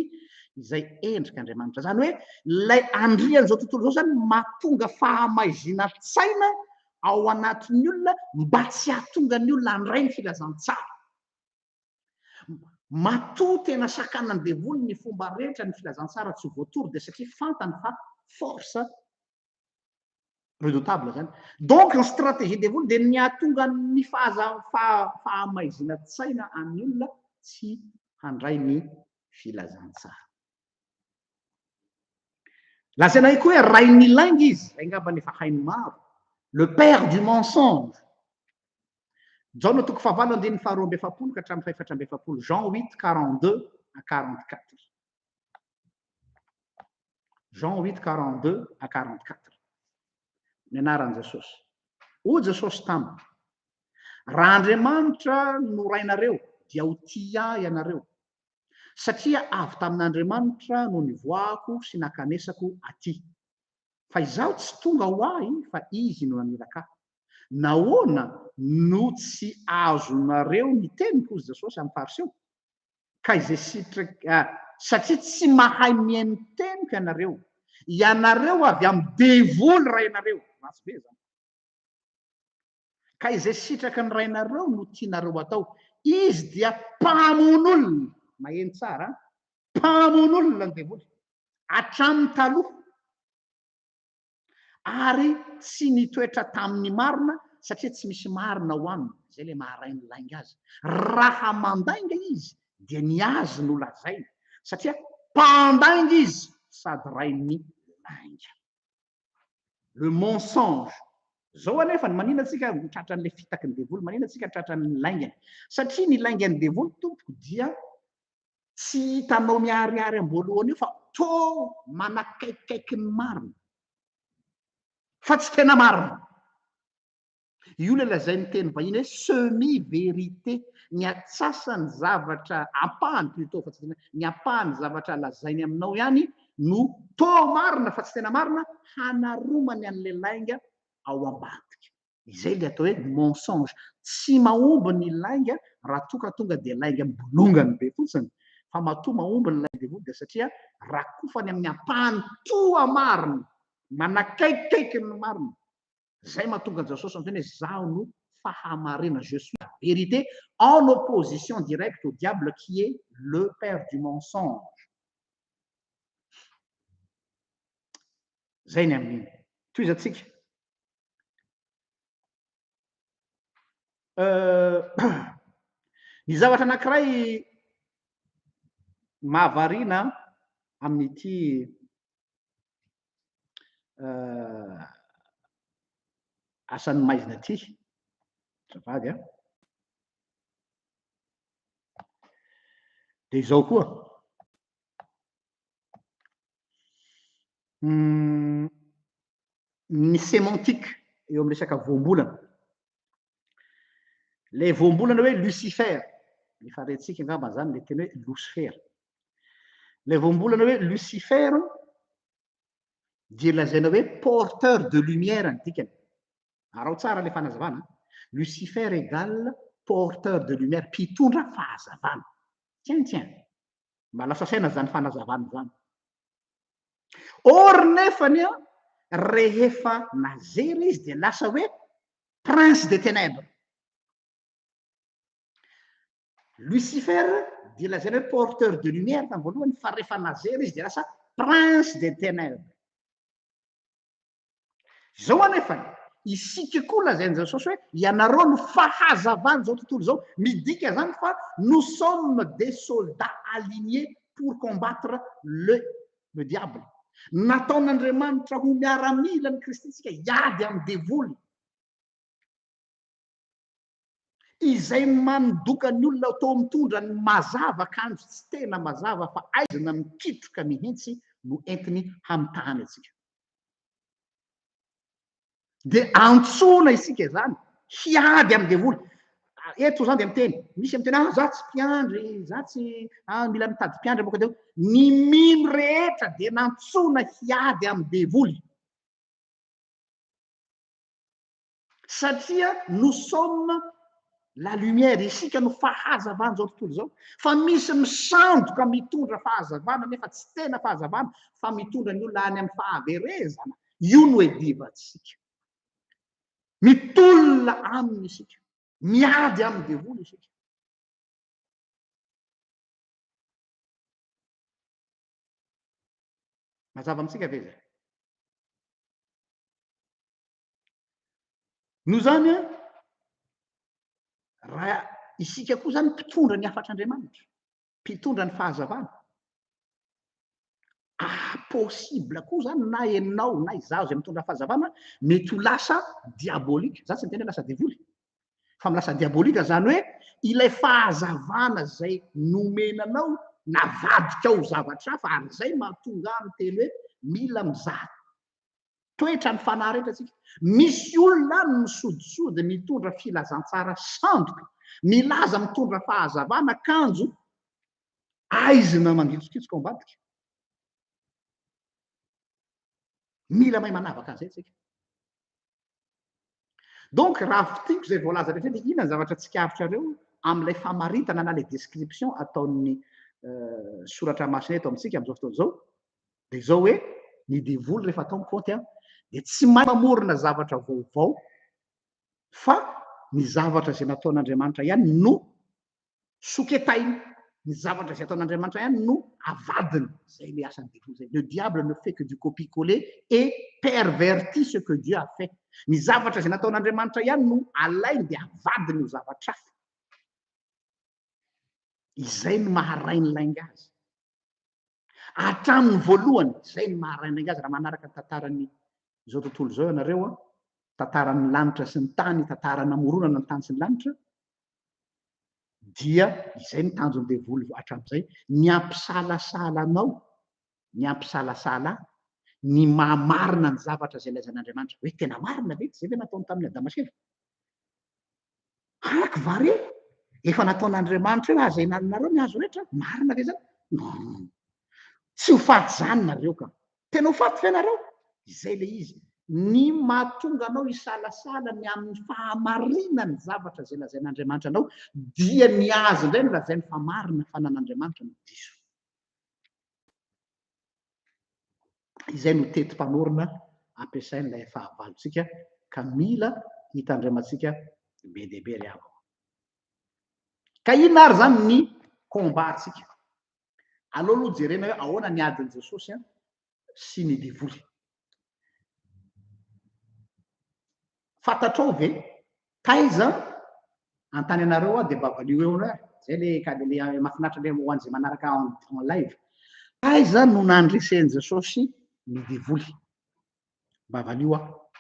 izay endrik'Andriamanitra. Izany hoe ilay andrian'izao tontolo izao izany mahatonga fahamaizinan-tsaina ao anatin'ny olona mba tsy hahatonga ny olona handray ny filazantsara. Matoa tena sakanan'ny devoly ny fomba rehetra ny filazantsara tsy ho voatory dia satria fantany fa force redoutable zany. Donc ny stratégie devoly dia ny hahatonga ny fahamaizinan-tsaina an'ny olona tsy handray ny filazantsara. Lazaina ihany koa hoe rain'ny lainga izy, izay angamba efa hain'ny maro. Le père du mensonge. Jaona toko fahavalo andininy faharoa amby efapolo ka hatramin'ny fahefatra amby efapolo, Jean 8, 42 à 44. Jean 8, 42 à 44. Ny anaran'i Jesosy. Hoy Jesosy taminy, Raha Andriamanitra no Rainareo, dia ho tia Ahy ianareo, satria avy tamin'Andriamanitra no nivoahako sy nankanesako aty. Fa Izaho tsy tonga ho Ahy, fa Izy no naniraka Ahy. Nahoana no tsy azonareo ny teniko, hoy Jesosy amin'ny Fariseo? Ka izay sitraka, satria tsy mahay mihaino ny teniko ianareo. Ianareo avy amin'ny devoly rainareo. Ratsy be izany. Ka izay sitraky ny rainareo no tianareo atao. Izy dia mpamono olona. Maheno tsara an? Mpamono olona ny devoly. Hatramin'ny taloha. Ary tsy nitoetra tamin'ny marina satria tsy misy marina ao aminy, izay ilay maha rain'ny lainga azy. Raha mandainga izy dia ny azy no lazainy satria mpandainga izy sady rain'ny lainga. Le mensonge. Zao anefa ny manina antsika tratran'ilay fitaky ny devoly, manina antsika tratran'ny laingany. Satria ny laingan'ny devoly tompoko dia Tsy hitanao miharihary am-boalohany io fa toa manakaikikaiky ny marina. Fa tsy tena marina. Io ilay lazain'ny teny vahiny hoe semi-vérité. Ny atsasany zavatra, ampahany plutôt fa tsy tena, ny ampahany zavatra lazainy aminao ihany no toa marina fa tsy tena marina, hanaromany an'ilay lainga ao ambadika. Izay ilay atao hoe mensonge. Tsy mahomby ny lainga raha toa ka tonga dia lainga mibolongany be fotsiny, fa matoa mahomby ny lainga devoly dia satria rakofany amin'ny ampahany toa marina, manakaikikaiky ny marina. Izay mahatonga an'i Jesosy miteny hoe izaho no fahamarinana, je suis la vérité, en opposition directe au diable qui est le père du mensonge. Izay ny amin'iny. Tohizantsika. Ny zavatra anankiray mahavariana amin'ity asan'ny maizina ity, azafady an, dia izao koa. Ny sémantique. eo amin'ny resaka voambolana. Ilay voambolana hoe Lucifer, efa rentsika angamba izany ilay teny hoe Losifera. Ilay voambolana hoe Lucifer dia lazaina hoe porteur de lumière ny dikany. Araho tsara ilay fanazavana. Lucifer égale porteur de lumière, mpitondra fahazavana. Tiens, tiens. Mba lasa saina izany fanazavana izany. Or nefany an, rehefa nazera izy dia lasa hoe prince des ténèbres. Lucifer dia lazaina hoe porteur de lumière tamin'ny voalohany fa rehefa nazera izy dia lasa prince des ténèbres. Izao anefa, isika koa lazain'i Jesosy hoe ianareo no fahazavan'izao tontolo izao. Midika izany fa nous sommes des soldats alignés pour combattre le le diable. Nataon'Andriamanitra ho miaramilan'i Kristy isika hiady amin'ny devoly. Izay mandoka ny olona toa mitondra ny mazava kanjo tsy tena mazava fa aizina mikitroka mihitsy no entiny hamitahany antsika. Dia antsoina isika izany hiady amin'ny devoly. Eto izany dia miteny, misy miteny ah za tsy mpiandry, za tsy ah mila mitady mpiandry moka teo. Ny mino rehetra dia nantsoina hiady amin'ny devoly. Satria nous sommes la lumière, isika no fahazavan'izao tontolo izao. Fa misy misandoka mitondra fahazavana nefa tsy tena fahazavana fa mitondra ny olona any amin'ny fahaverezana. Io no edivantsika. Mitolona aminy isika. Miady amin'ny devoly isika. Mazava amintsika ve izay? Noho izany an, raha isika koa izany mpitondra ny hafatr'Andriamanitra, mpitondra ny fahazavana, ah, possible koa izany na ianao na izaho izay mitondra fahazavana mety ho lasa diabolique. Za tsy miteny hoe lasa devoly, fa lasa diabolique izany hoe ilay fahazavana izay nomena anao navadika ho zavatra hafa, ary izay mahatonga ahy miteny hoe mila mizaha toetra ny fanahy rehetra tsika. Misy olona any misodisody mitondra filazantsara sandoka, milaza mitondra fahazavana kanjo aizina mangitsokitsoka ao ambadika. Mila mahay manavaka an'izay tsika. Donc raha fintiniko izay voalaza rehetra dia inona ny zavatra tsikaritrareo amin'ilay famaritana na ilay description ataon'ny soratra masina eto amintsika amin'izao fotoana izao? Dia izao hoe ny devoly rehefa atao ny kaonty dia tsy mahay mamorona zavatra vaovao fa ny zavatra izay nataon'Andriamanitra ihany no soketainy, ny zavatra izay ataon'Andriamanitra ihany no avadiny. Izay ilay asan'ny devoly izay. Le diable ne fait que du copier-coller et pervertit ce que Dieu a fait. Ny zavatra izay nataon'Andriamanitra ihany no alainy dia avadiny ho zavatra hafa. Izay no maha rainilainga azy. Hatramin'ny voalohany, izay no maha rainilainga azy raha manaraka ny tantaran'ny izao tontolo izao ianareo, tantaran'ny lanitra sy ny tany, tantara namoronana ny tany sy ny lanitra, dia izay ny tanjon'ny devoly hatramin'izay, ny hampisalasala anao, ny hampisalasala ahy, ny maha marina ny zavatra izay lazain'Andriamanitra. Hoe tena marina ve? Izay ve nataony tamin'i Adama sy Eva? Araka va re? Efa nataon'Andriamanitra hoe aza hinananareo ny hazo rehetra? Marina ve izany? Non. Tsy ho faty izany nareo ka. Tena ho faty ve nareo? Izay ilay izy. Ny mahatonga anao hisalasala ny amin'ny fahamarinan'ny zavatra izay lazain'Andriamanitra anao dia ny azy indray no lazainy fa marina fa nan'Andriamanitra no diso. Izay no teti-panorona ampiasain'ilay fahavalontsika ka mila hitandremantsika be dia be ry havana. Ka inona ary izany ny combat-tsika? Aleo aloha jerena hoe ahoana ny adin'i Jesosy sy ny devoly. Fantatrao ve taiza antany anareo aho dia mba valio eo hoe zay le ka le mahafinaritra le ho an'izay manaraka en live. Taiza no nandresen'i Jesosy ny devoly? Mba valio aho.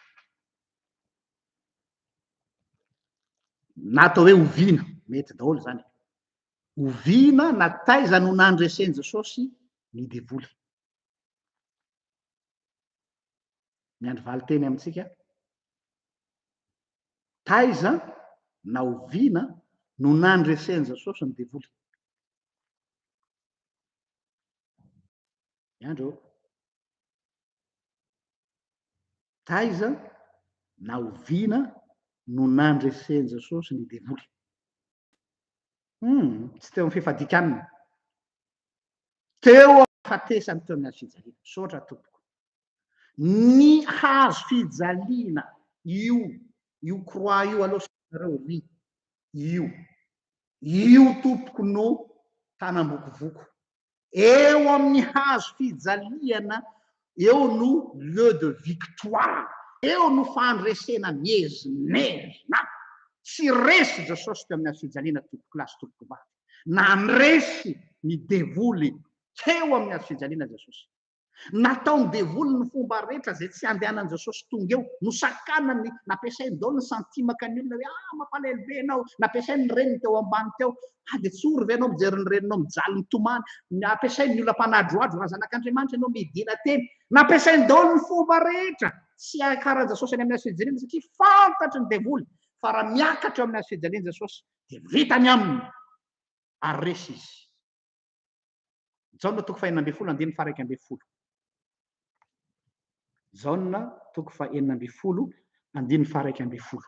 Na atao hoe oviana, mety daholo zany. Oviana na taiza no nandresen'i Jesosy ny devoly? Miandry valinteny amintsika. Taiza na oviana no nandresen'i Jesosy ny devoly? Miandry ô. Taiza na oviana no nandresen'i Jesosy ny devoly? Hum, tsy teo amin'ny fifadikanina. Teo amin'ny fahafatesany teo amin'ny hazo fijaliana. Misaotra tompoko. Ny hazo fijaliana io, io croix io aloha nareo ry io. Io tompoko no tanam-bokovoko. Eo amin'ny hazo fijaliana eo no lieu de victoire, eo no fandresena miezinezina. Tsy resy Jesosy teo amin'ny hazo fijaliana tompokolahy sy tompokovavy. Nandresy ny devoly teo amin'ny hazo fijaliana Jesosy. Nataon'ny devoly ny fomba rehetra izay tsy handehanan'i Jesosy tonga eo. Nosakanany, nampiasainy daholo ny santimaka ny olona hoe ah mampalahelo be ianao. Nampiasainy ny reniny teo ambany teo. Ah dia tsy ory ve ianao mijery ny reninao mijaly mitomany. Nampiasainy ny olona mpanadroadro raha zanak'Andriamanitra ianao midina teny. Nampiasainy daholo ny fomba rehetra tsy hiakaran'i Jesosy any amin'ny hazo fijaliana satria fantatry ny devoly fa raha miakatra eo amin'ny hazo fijaliana Jesosy dia vita ny aminy ary resy izy. Jaona toko faha-16 andininy faha-11. Jaona toko faha-16 andininy faha-11.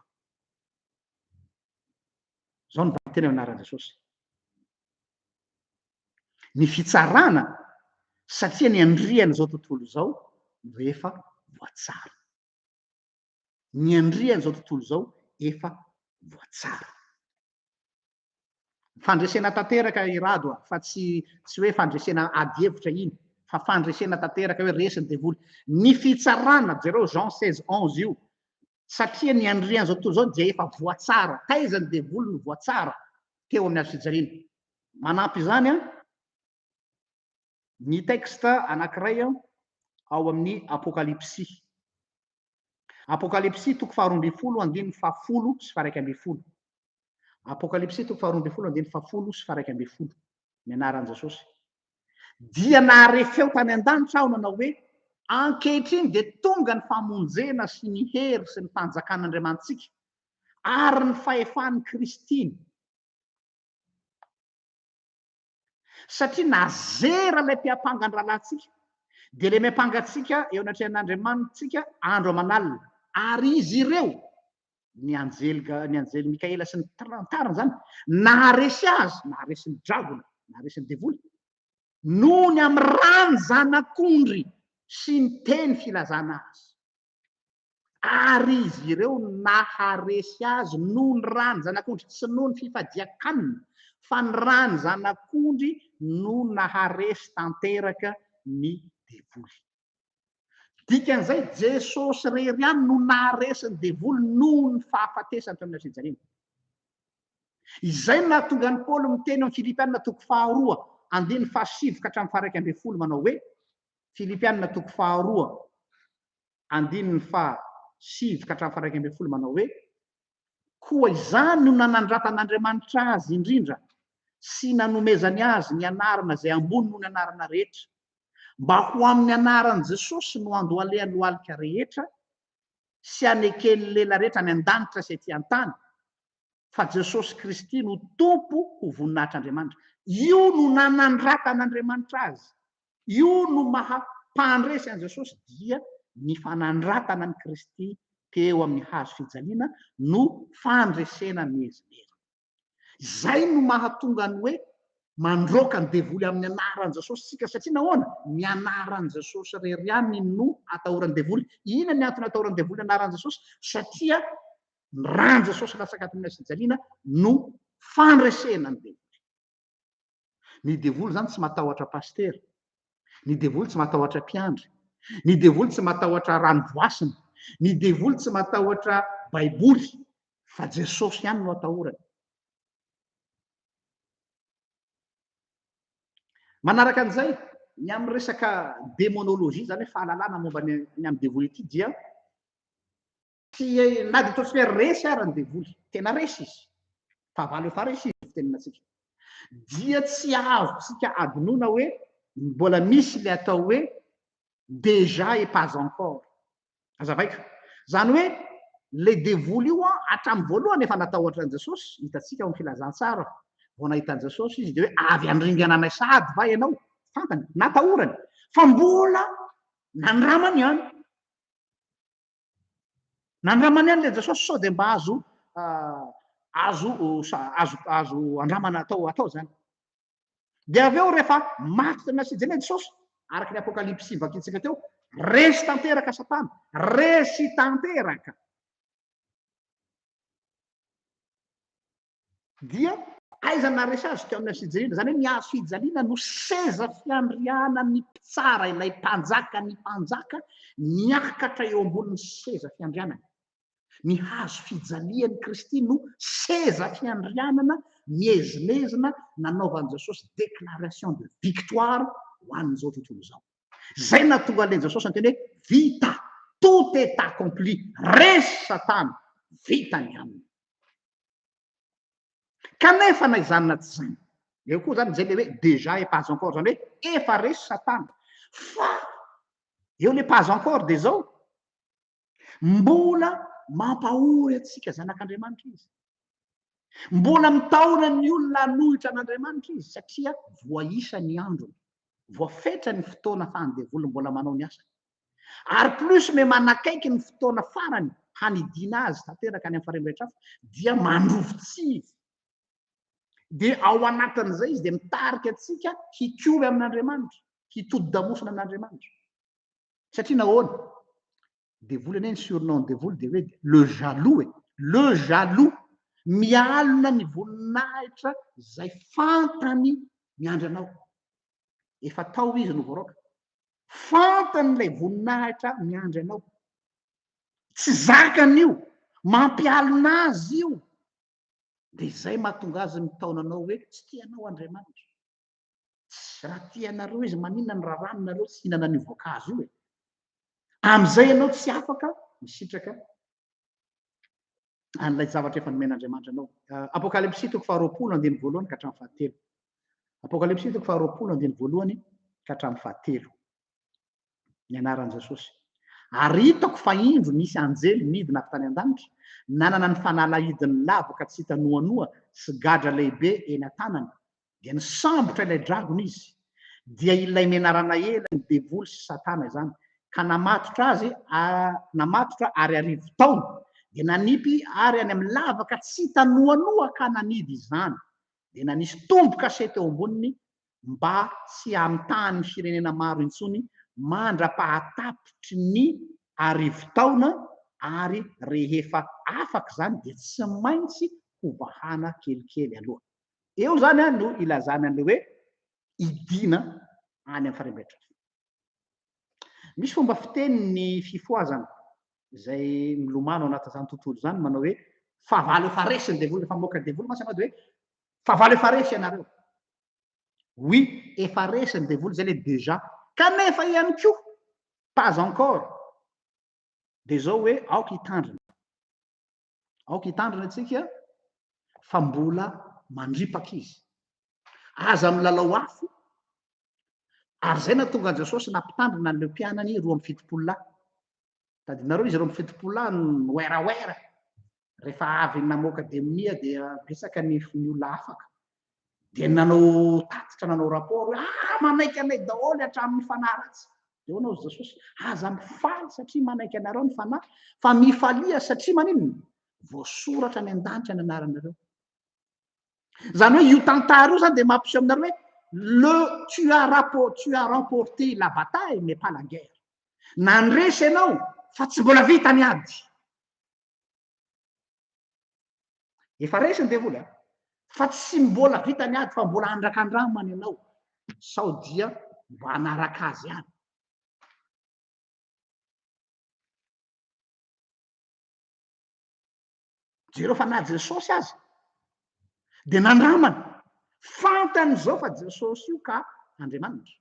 Izao no vakiteny amin'ny anaran'i Jesosy. Ny fitsarana satria ny andrian'izao tontolo izao no efa voatsara. Ny andrian'izao tontolo izao efa voatsara. Fandresena tanteraka i Rado a, fa tsy tsy hoe fandresena ady hevitra iny, fa fandresena tanteraka hoe resy ny devoly. Ny fitsarana, jereo Jean 16, 11 io, satria ny andrian'izao tontolo izao dia efa voatsara. Taiza ny devoly no voatsara? Teo amin'ny hazo fijaliana. Manampy izany an, ny texte anankiray ao amin'ny Apokalypsy. Apokalypsy toko faharoa ambin'ny folo andininy fahafolo sy faha-iraika ambin'ny folo. Apokalypsy toko faharoa ambin'ny folo andininy fahafolo sy faha-iraika ambin'ny folo. Ny anaran'i Jesosy. Dia nahare feo tany an-danitra aho nanao hoe, Ankehitriny dia tonga ny famonjena sy ny hery sy ny fanjakan'Andriamanitsika ary ny fahefan'i Kristiny. Satria nazera ilay mpiampanga ny rahalahintsika, dia ilay miampanga antsika eo anatrehan'Andriamanitsika andro aman'alina. Ary izy ireo, ny anjely, ny anjely Mikaela sy ny tariny izany, naharesy azy, naharesy ny dragona, naharesy ny devoly, noho ny amin'ny ràn'ny Zanak'ondry sy ny teny filazana azy. Ary izy ireo naharesy azy noho ny ràn'ny Zanak'ondry, tsy noho ny fifadian-kanina, fa ny ràn'ny Zanak'ondry no naharesy tanteraka ny devoly. Dikan'izay, Jesosy irery ihany no naharesy ny devoly noho ny fahafatesany teo amin'ny hazofijaliana. Izay no nahatonga an'i Paoly miteny ao amin'ny Filipiana toko faharoa, andininy fahasivy ka hatramin'ny faha-iraika ambin'ny folo manao hoe, Filipiana toko faharoa, andininy faha-9 ka hatramin'ny faha-11 manao hoe, Koa izany no nanandratan'Andriamanitra azy indrindra sy nanomezany azy ny anarana izay ambony noho ny anarana rehetra, mba ho amin'ny anaran'i Jesosy no andohalehan'ny lohalika rehetra sy aneken'ny lela rehetra any an-danitra sy ety an-tany, fa Jesosy Kristy no Tompo ho voninahitr'Andriamanitra. Io no nanandratan'Andriamanitra azy. Io no maha mpandresy an'i Jesosy dia ny fanandratana an'i Kristy teo amin'ny hazo fijaliana no fandresena miezinezina. Izay no mahatonga ny hoe mandroaka ny devoly amin'ny anaran'i Jesosy isika satria nahoana? Ny anaran'i Jesosy irery ihany no atahoran'ny devoly. Inona ny antony atahoran'ny devoly ny anaran'i Jesosy? Satria ny ran'i Jesosy latsaka tamin'ny hazo fijaliana no fandresena ny devoly. Ny devoly izany tsy matahotra pasitera. Ny devoly tsy matahotra mpiandry. Ny devoly tsy matahotra rano voasina. Ny devoly tsy matahotra baiboly fa Jesosy ihany no atahorany. Manaraka an'izay, ny amin'ny resaka démonologie, izany hoe fahalalana momba ny amin'ny devoly ity dia Tsy, na dia ataontsika hoe resy ara ny devoly, tena resy izy, fahavalo efa resy izy fitenenana antsika, dia tsy azontsika adinoina hoe mbola misy ilay atao hoe déjà et pas encore. Azavaiko. Izany hoe. Ilay devoly io an, hatramin'ny voalohany efa natahotra an'i Jesosy, hitantsika ao amin'ny filazantsara, vao nahita an'i Jesosy izy dia hoe avy handringana anay sahady va ianao? Fantany, natahorany, fa mbola nandramany ihany. Nandramany ihany ilay Jesosy sao dia mba azo azo azo azo andramana atao atao izany. Dia avy eo rehefa maty teo amin'ny hazo Jesosy, araka ny Apokalypsy vakintsika teo, resy tanteraka Satana, resy tanteraka. Dia aiza naharesy azy? Teo amin'ny hazo fijaliana. Izany hoe ny hazo fijaliana no seza fiandrianan'ny mpitsara, ilay mpanjaka ny mpanjaka niakatra eo ambonin'ny seza fiandrianany. Ny hazo fijalian'i Kristy no seza fiandrianana miezinezina nanaovan'i Jesosy déclaration de victoire ho an'izao tontolo izao. Izay nahatonga an'ilay Jesosy niteny hoe vita, tout est accompli, resy Satana, vita ny aminy. Kanefa na izany na tsy izany, eo koa izany izay ilay hoe déjà et pas encore, izany hoe efa resy Satana, fa eo ilay pas encore dia izao, Mbola mampahory antsika zanak'Andriamanitra izy. Mbola mitaona ny olona hanohitra an'Andriamanitra izy satria voaisa ny androny. Voafetra ny fotoana afahan'ny devoly mbola manao ny asany. Ary plus me manakaiky ny fotoana farany hanidiana azy tanteraka any amin'ny farimbahitr'afo dia mandrovitsihy izy. Dia ao anatin'izay izy dia mitarika antsika hikomy amin'Andriamanitra, hitodi-damosina amin'Andriamanitra. Satria nahoana? Devoly anie ny surnom devoly dia hoe le jaloux e. Le jaloux. Mialona ny voninahitra izay fantany miandry anao. Efa tao izy no voaroaka. Fantany ilay voninahitra miandry anao. Tsy zakany io. Mampialona azy io. Dia izay mahatonga azy mitaona anao hoe tsy tianao Andriamanitra. Tsy raha tia anareo izy maninona ny rarany nareo tsy hihinana an'io voankazo io e? Amin'izay ianao tsy afaka misitraka an'ilay zavatra efa nomen'Andriamanitra anao. Apokalypsy toko faharoapolo andininy voalohany ka hatramin'ny fahatelo. Apokalypsy toko faharoapolo andininy voalohany ka hatramin'ny fahatelo. Ny anaran'i Jesosy. Ary hitako fa indro nisy anjely nidina avy tany an-danitra, nanana ny fanalahidin'ny lavaka tsy hita noanoa sy gadra lehibe eny an-tanany, Dia nisambotra ilay dragona izy, dia ilay menarana ela, ny devoly sy Satana izany, ka namatotra azy, namatotra ary arivotaona, dia nanipy ary any amin'ny lavaka tsy hita noanoa ka nanidy izany, dia nanisy tombo-kase teo amboniny mba tsy hamitahany ny firenena maro intsony mandra-pahatapitry ny arivotaona, ary rehefa afaka izany dia tsy maintsy hovahana kelikely aloha. Eo izany no ilazana an'ilay hoe idina any amin'ny farimbahitrafo. Misy fomba fiteny ny fifohazana izay milomano anatin'izany tontolo izany manao hoe fahavalo efa resy ny devoly, rehefa mamoaka devoly mantsy ianao dia hoe fahavalo efa resy ianareo. Oui, efa resy ny devoly izay ilay déjà. Kanefa ihany koa, pas encore, dia izao hoe aoka hitandrina. Aoka hitandrina isika fa mbola mandripaka izy. Aza milalao afo. Ary izay nahatonga an'i Jesosy nampitandrina an'ireo mpianany 72 lahy. Tadidinareo izy 72 lahy noeraoera. Rehefa avy namoaka demonia dia betsaka ny olona afaka. Dia nanao tatitra, nanao rapport hoe ah manaiky anay daholo hatramin'ny fanahy ratsy. Dia hoy anao Jesosy, aza mifaly satria manaiky anareo ny fanahy, fa mifalia satria maninona? Voasoratra any an-danitra ny anaranareo. Izany hoe io tantara io izany dia mampiseho aminareo hoe le tu as rapport, tu as remporté la bataille mais pas la guerre. Nandresy ianao fa tsy mbola vita ny ady. Efa resy ny devoly a! Fa tsy mbola vita ny ady fa mbola andrakandramany ianao sao dia mba hanaraka azy ihany. Jereo fa na Jesosy aza dia nandramana. Fantany izao fa Jesosy io ka Andriamanitra.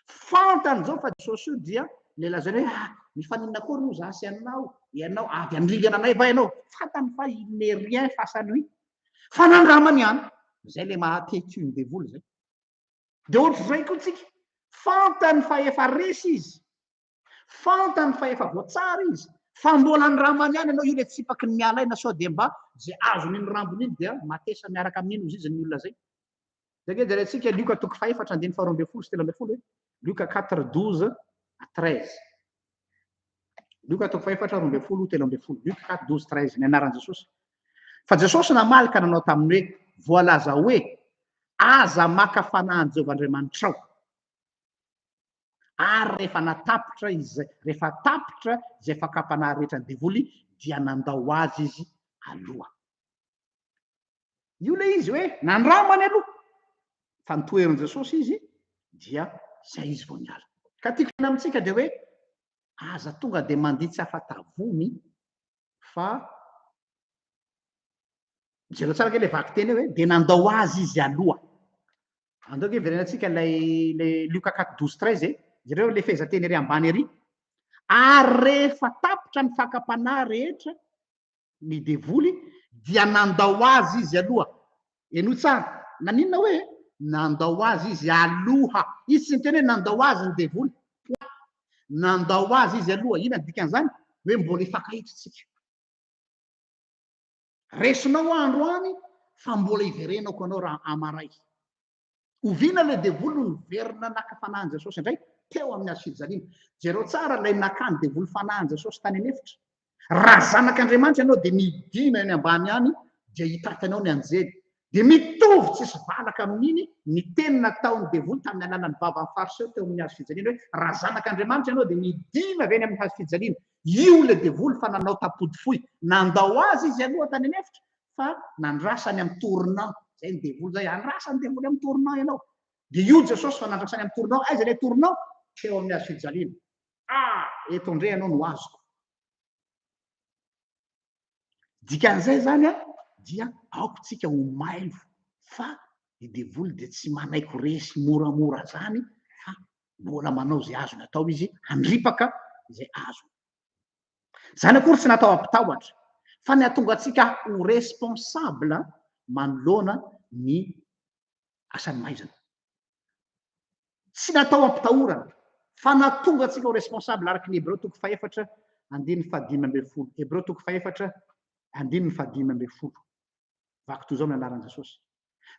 Fantany izao fa Jesosy io dia ilay lazainy hoe ah, mifaninona akory moa za sy ianao, ianao avy handringana anay va ianao? Fantany fa il n'est rien face à lui. Fa nandramany ihany. Izay ilay maha têtu ny devoly izay. Dia ohatr'izay koa tsika. Fantany fa efa resy izy. Fantany fa efa voatsara izy. Fa mbola andramany ihany ianao, io le tsipaky ny miala aina sao dia mba zay azon'iny rambony iny dia matesa miaraka amin'iny ozy izy ny olona zay. Zay nge jerentsika Lioka toko fahefatra andininy faharoa ambin'ny folo sy 13 e. Lioka 4 12 à 13. Lioka toko fahefatra 12 13. Lioka 4 12 13 ny anaran'i Jesosy. Fa Jesosy namaly ka nanao taminy hoe, voalaza hoe, aza maka fanahy an'i Jehovah Andriamanitrao. Ary rehefa natapitra izay, rehefa tapitra izay fakam-panahy rehetra ny devoly, dia nandao azy izy aloha. Io ilay izy hoe nandramany aloha, fa nitoherin'i Jesosy izy, dia izay izy vao niala. Ka tiako tena amintsika dia hoe, aza tonga dia mandia tsy afa-tavony, fa jereo tsara ange ilay vakiteny hoe, dia nandao azy izy aloha. Andao ange hiverenantsika ilay ilay Lioka 4 12 13 e. Jereo ilay fehezanteny ery ambany ery. Ary rehefa tapitra ny fakam-panahy rehetra ny devoly dia nandao azy izy aloha. Henoy tsara. Naninona hoe nandao azy izy aloha? Izy tsy niteny hoe nandao azy ny devoly. Point. Nandao azy izy aloha. Inona ny dikan'izany? Hoe mbola hifankahita isika. Resinao aho androany fa mbola hiverenako anao raha amaray. Oviana ilay devoly no niverina naka fanahy an'i Jesosy indray? Teo amin'ny hazo fijaliana. Jereo tsara ilay nakany devoly fanahy an'i Jesosy tany an'efitra. Raha zanak'Andriamanitra ianao dia midina eny ambany any dia hitaty anao ny anjely. Dia mitovy tsisy valaka amin'iny ny teny nataon'ny devoly tamin'ny alalan'ny vavan'ny Fariseo teo amin'ny hazo fijaliana hoe raha zanak'Andriamanitra ianao dia midina avy eny amin'ny hazo fijaliana. Io ilay devoly fa nanao tapody fohy. Nandao azy izy aloha tany an'efitra fa nandrasany amin'ny tournant. Izay ny devoly izay, andrasan'ny devoly amin'ny tournant ianao. Dia io Jesosy fa nandrasany amin'ny tournant. Aiza ilay tournant? Teo amin'ny hazo fijaliana. Ah! Eto indray ianao no azoko. Dikan'izay izany dia aoka tsika ho mailo fa ny devoly dia tsy manaiky ho resy moramora zany fa mbola manao izay azony atao izy handripaka izay azony. Izany akory tsy natao hampitahotra fa ny hahatonga antsika ho responsable manoloana ny asan'ny maizina. Tsy natao hampitahorana fa nahatonga antsika ho responsable araka ny Hebreo toko fahefatra andininy fahadimy ambin'ny folo. Hebreo toko fahefatra andininy fahadimy ambin'ny folo. Vaky toy izao ny anaran'i Jesosy.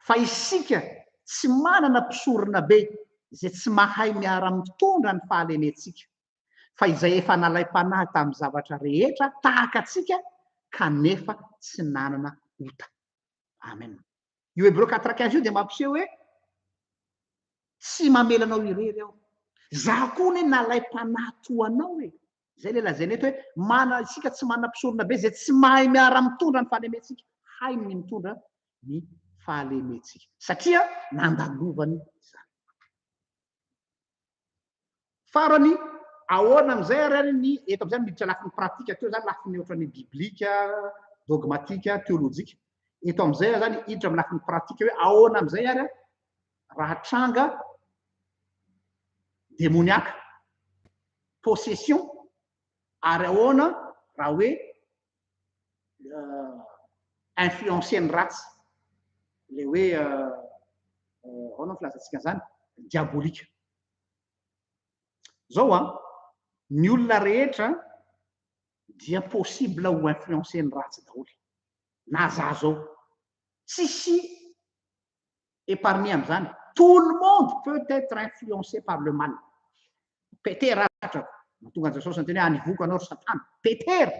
Fa isika tsy manana mpisorona be izay tsy mahay miara-mitondra ny fahalementsika, fa izay efa nalaim-panahy tamin'ny zavatra rehetra tahaka antsika kanefa tsy nanana ota. Amen. Io Hebreo 4:15 io dia mampiseho hoe tsy mamela anao irery aho. Zaho koa anie nalaim-panahy toa anao e. Izay ilay lazaina eto hoe mana isika tsy manana mpisorona be izay tsy mahay miara-mitondra ny fahalementsika. Hainy ny mitondra ny fahalementsika satria nandalovany izany. Farany, ahoana amin'izay ary ary ny eto amin'izay miditra lafiny pratika teo zany lafiny ohatran'ny biblika, dogmatika, teolojika. Eto amin'izay zany hiditra amin'ny lafiny pratika hoe ahoana amin'izay ary raha tranga demoniaka, possession, ary ahoana raha hoe influencer ny ratsy, ilay hoe ahoana ny filazantsika an'izany, diabolika. Zao an, ny olona rehetra dia possible ho influencer ny ratsy daholo. Na za zao. Tsisy épargné amin'izany. Tout le monde peut être influencé par le mal. Petera atrako. Mahatonga an'i Jesosy niteny hoe anivoko anao ry Satana. Petera.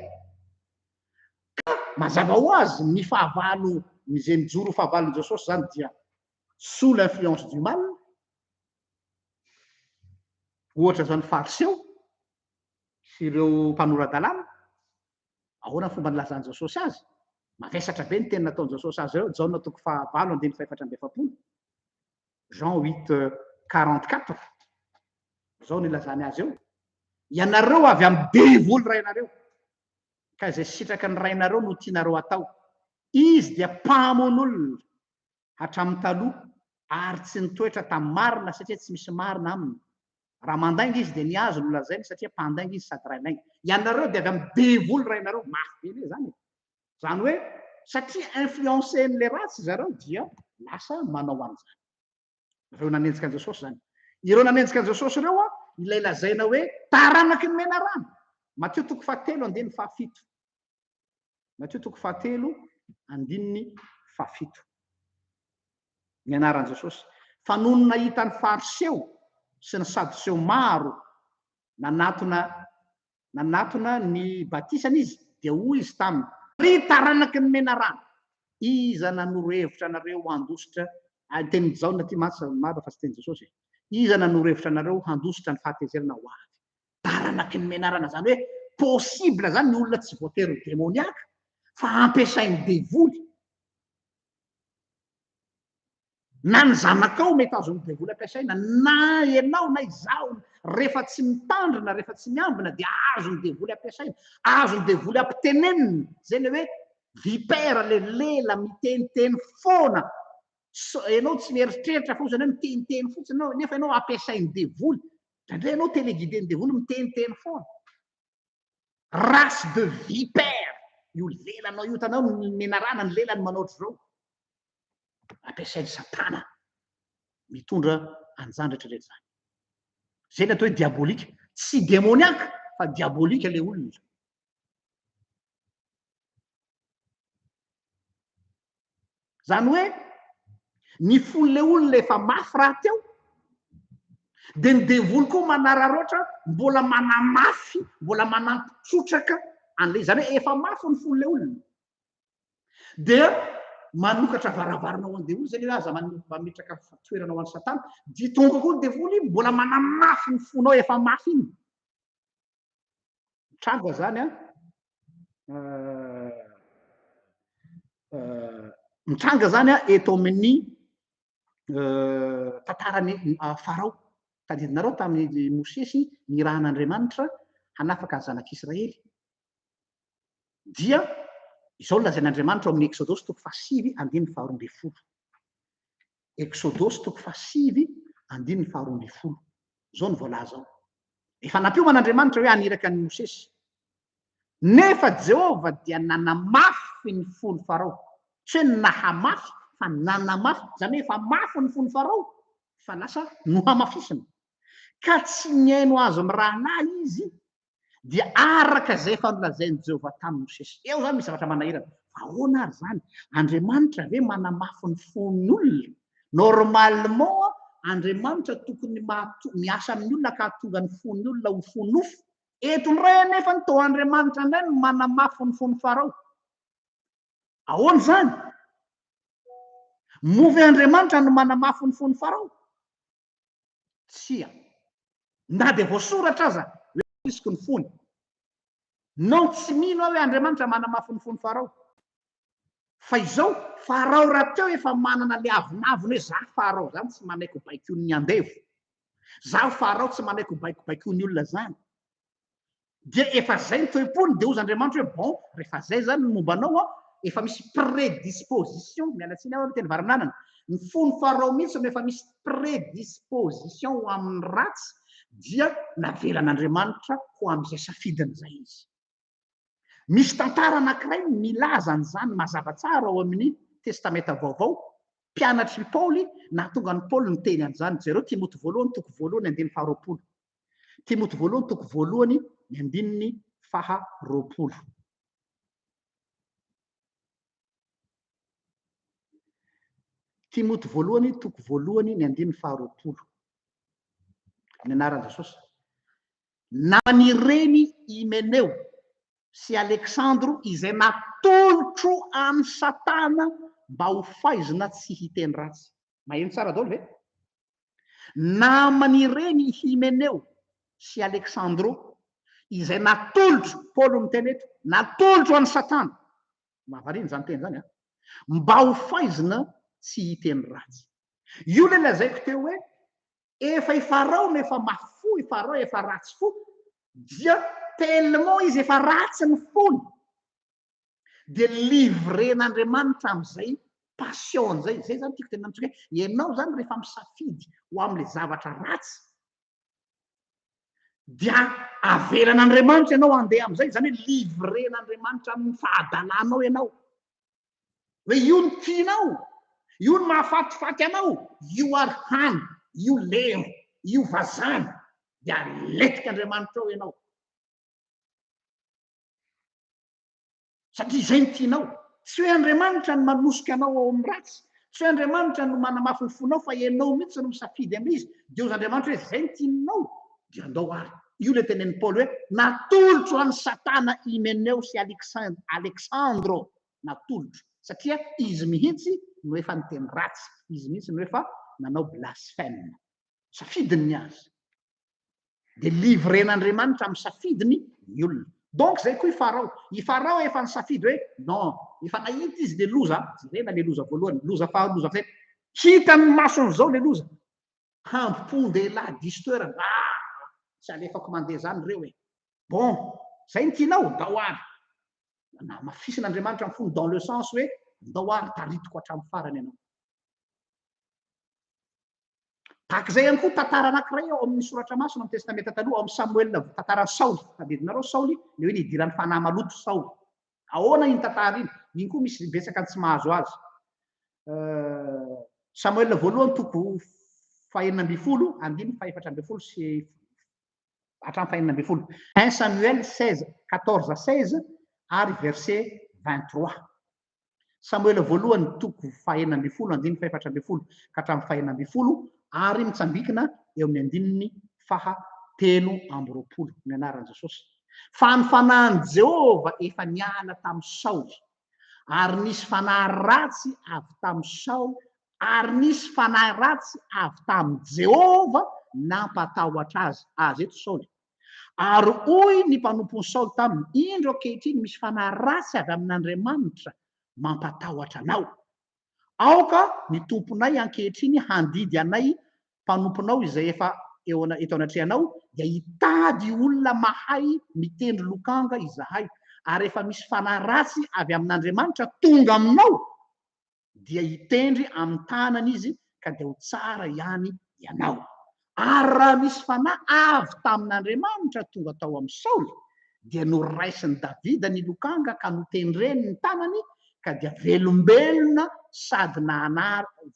Ka mazava ho azy ny fahavalo, ny izay mijoro ho fahavalon'i Jesosy zany dia sous l'influence du mal. Ohatra zao ny Fariseo sy ireo mpanora-dalàna, ahoana ny fomba nilazan'i Jesosy azy? Mavesatra be ny teny nataon'i Jesosy azy ireo, Jaona toko fahavalo andininy fahefatra amby efapolo, Jean 8:44, izao no ilazany azy eo, ianareo avy amin'ny devoly rainareo, ka izay sitraka ny rainareo no tianareo atao. Izy dia mpamono olona hatramin'ny taloha ary tsy nitoetra tamin'ny marina satria tsy misy marina aminy. Raha mandainga izy dia ny azy no lazainy satria mpandainga izy sady ray lainga. Ianareo dia avy amin'ny devoly rainareo. Mafy be ve izany e? Izany hoe satria influencer-n'ilay ratsy zareo dia lasa manao an'izany. Ireo nanenjika an'i Jesosy izany. Ireo nanenjika an'i Jesosy ireo, ilay lazaina hoe taranaky ny menarana. Matio toko fahatelo andininy fahafito. Matio toko fahatelo andininy fahafito. Ny anaran'i Jesosy. Fa nony nahita ny Fariseo sy ny Sadoseo maro nanatona nanatona ny batisany izy, dia hoy izy taminy, Ry taranaky ny menarana, iza nanoro hevitra anareo handositra, ny tenin'i Jaona ity mantsy marina fa tsy tenin'i Jesosy e, iza nanoro hevitra anareo handositra ny fahatezerana ho avy? Taranaky ny menarana, izany hoe possible izany ny olona tsy voatery ho demoniaka fa ampiasain'ny devoly. Na ny zanakao mety azon'ny devoly ampiasaina, na ianao na izaho, rehefa tsy mitandrina, rehefa tsy miambina dia azon'ny devoly ampiasaina, azon'ny devoly ampitenenina, izay ilay hoe vipère, ilay lela miteniteny foana, ianao tsy mieritreritra fa ohatran'ny hoe miteniteny fotsiny ianao, nefa ianao ampiasain'ny devoly, indraindray ianao téléguidé-n'ny devoly miteniteny foana. Race de vipère io lelanao io, hitanao ny menarana ny lelany manao ohatr'izao. Ampiasain'i Satana mitondra an'izany rehetra rehetra izany. Izay ny atao hoe diabolique. Tsy démoniaque fa diabolique ilay olona. Izany hoe ny fon'ilay olona efa mafy rahateo, dia ny devoly koa manararaotra mbola manamafy, mbola manampy trotraka an'ilay, izany hoe efa mafy ny fon'ilay olona. Dia manokatra varavarana ho an'ny devoly, izay hoe aza mametraka toerana ho an'i Satana, dia tonga koa ny devoly mbola manamafy ny fonao efa mafy iny. Mitranga izany an, mitranga izany an eto amin'ny tantaran'i Farao. Tadidinareo tamin'i Mosesy nirahan'Andriamanitra hanafaka ny zanak'Israely. Dia izao no lazain'Andriamanitra ao amin'ny Eksodosy toko fahasivy andininy faharoa ambin'ny folo. Eksodosy toko fahasivy andininy faharoa ambin'ny folo. Izao no voalaza ao. Efa nampiomana Andriamanitra hoe haniraka an'i Mosesy. Nefa Jehovah dia nanamafy ny fon'i Farao. Tsy hoe nahamafy fa nanamafy. Izany hoe efa mafy ny fon'i Farao fa lasa nohamafisina. Ka tsy nihaino azy mirahalahy izy dia araka izay efa nolazain'i Jehovah tamin'i Mosesy. Eo izany misy zavatra manahirana. Fa ahoana ary izany? Andriamanitra ve manamafy ny fon'ny olona? Normalement, Andriamanitra tokony miasa amin'ny olona ka hahatonga ny fon'ny olona ho fo nofo. Eto indray anefa ny toa Andriamanitra indray no manamafy ny fon'i Farao. Ahoana izany? Moa ve Andriamanitra no manamafy ny fon'i Farao? Tsia. Na dia voasoratra aza hoe risiko ny fony. Non, tsy mino aho hoe Andriamanitra manamafy ny fon'i Farao. Fa izao, Farao rahateo efa manana le avonavona hoe za Farao zany tsy manaiky ho baikoin'ny andevo. Zaho Farao tsy manaiky ho baikobaikoin'ny olona zany. Dia efa zay ny toe-pony, dia hozy Andriamanitra hoe bon, rehefa zay zany ny momba anao an, efa misy prédisposition, miala tsiny aho miteny vary amin'anana, ny fon'i Farao mihitsy no efa misy prédisposition ho amin'ny ratsy, dia navelan'Andriamanitra ho amin'izay safidiny izay izy. Misy tantara anankiray milaza an'izany mazava tsara ao amin'ny Testamenta Vaovao, mpianatr'i Paoly, nahatonga an'i Paoly niteny an'izany. Jereo Timoty voalohany toko voalohany andininy faharoapolo. Timoty voalohany toko voalohany ny andininy faha 20. Timoty voalohany toko voalohany ny andininy faha 20. Ny anaran'i Jesosy. Naman'ireny Hymeneo sy Aleksandro izay natolotro an'i Satana mba ho faizina tsy hiteny ratsy. Maheno tsara daholo ve? Naman'ireny i Hymeneo sy Aleksandro, izay natolotro, Paoly no miteny eto, natolotro an'i Satana, mahavariana izany teny izany an, mba ho faizina tsy hiteny ratsy. Io ilay lazaiko teo hoe efa i Farao no efa mafy fo, i Farao efa ratsy fo, dia tellement izy efa ratsy ny fony, dia livrer-n'Andriamanitra amin'izay passion izay. Izay izany tiako tenenina amintsika hoe ianao izany rehefa misafidy ho amin'ilay zavatra ratsy dia avelan'Andriamanitra ianao handeha amin'izay, izany hoe livrer-n'Andriamanitra amin'ny fahadalanao ianao. Hoe io no tianao, io no mahafatifaty anao, io ary hano, io lero, io vazana, dia aletik'Andriamanitra ao ianao. Satria izay no tianao. Tsy hoe Andriamanitra no manosika anao ao amin'ny ratsy. Tsy hoe Andriamanitra no manamafy ny fonao fa ianao mihitsy no misafidy amin'izy. Dia hozy Andriamanitra hoe izay no tianao dia andao ary. Io ilay tenenin'i Paoly hoe natolotro an'i Satana Hymeneo sy Aleksandro. Natolotro. Satria izy mihitsy no efa niteny ratsy. Izy mihitsy no efa nanao blasphème. Safidiny ny azy. Dia livrer-n'Andriamanitra amin'ny safidiny ny olona. Donc izay koa i Farao. I Farao efa nisafidy hoe non, efa nahita izy le loza, jerena le loza voalohany, loza faharoa, loza fahatelo. Hitan'ny masony izao le loza. Hambom-pon-dehilahy diso toerana. Ah! Tsy alefako mandeha izany ireo e. Bon, izay no tianao, ndao ary. Namafisin'Andriamanitra ny fony dans le sens hoe ndao ary taritiko hatramin'ny farany ianao. Tahaka izay ihany koa tantara anankiray ao amin'ny Soratra Masina, amin'ny Testamenta Taloha, ao amin'ny Samoela, tantaran'i Saoly. Tadidinareo Saoly, ilay hoe nidiran'ny fanahy maloto Saoly. Ahoana iny tantara iny? Iny koa misy betsaka ny tsy mahazo azy. Samoela voalohany toko fahenina ambin'ny folo, andininy faha-14 sy hatramin'ny faha-16. 1 Samuel 16, 14 à 16 ary verset 23. Samoela voalohany toko faha-16 andininy faha-14 ka hatramin'ny faha-16 ary mitsambikina eo amin'ny andininy faha-23 ny anaran'i Jesosy. Fa ny fanahin'i Jehovah efa niala tamin'i Saoly, ary nisy fanahy ratsy avy tamin'i Saoly, ary nisy fanahy ratsy avy tamin'i Jehovah nampatahotra azy. Azy eto Saoly. Ary hoy ny mpanompon'i Saoly taminy, Indro ankehitriny misy fanahy ratsy avy amin'Andriamanitra mampatahotra anao. Aoka ny tomponay ankehitriny handidy anay mpanomponao izay efa eo eto anatrehanao, dia hitady olona mahay mitendry lokanga izahay. Ary rehefa misy fanahy ratsy avy amin'Andriamanitra tonga aminao, dia hitendry amin'ny tanany izy ka dia ho tsara ihany ianao. Ary raha nisy fanahy avy tamin'Andriamanitra tonga tao amin'i Saoly, dia noraisin'i Davida ny lokanga ka notendreny ny tanany, ka dia velombelona sady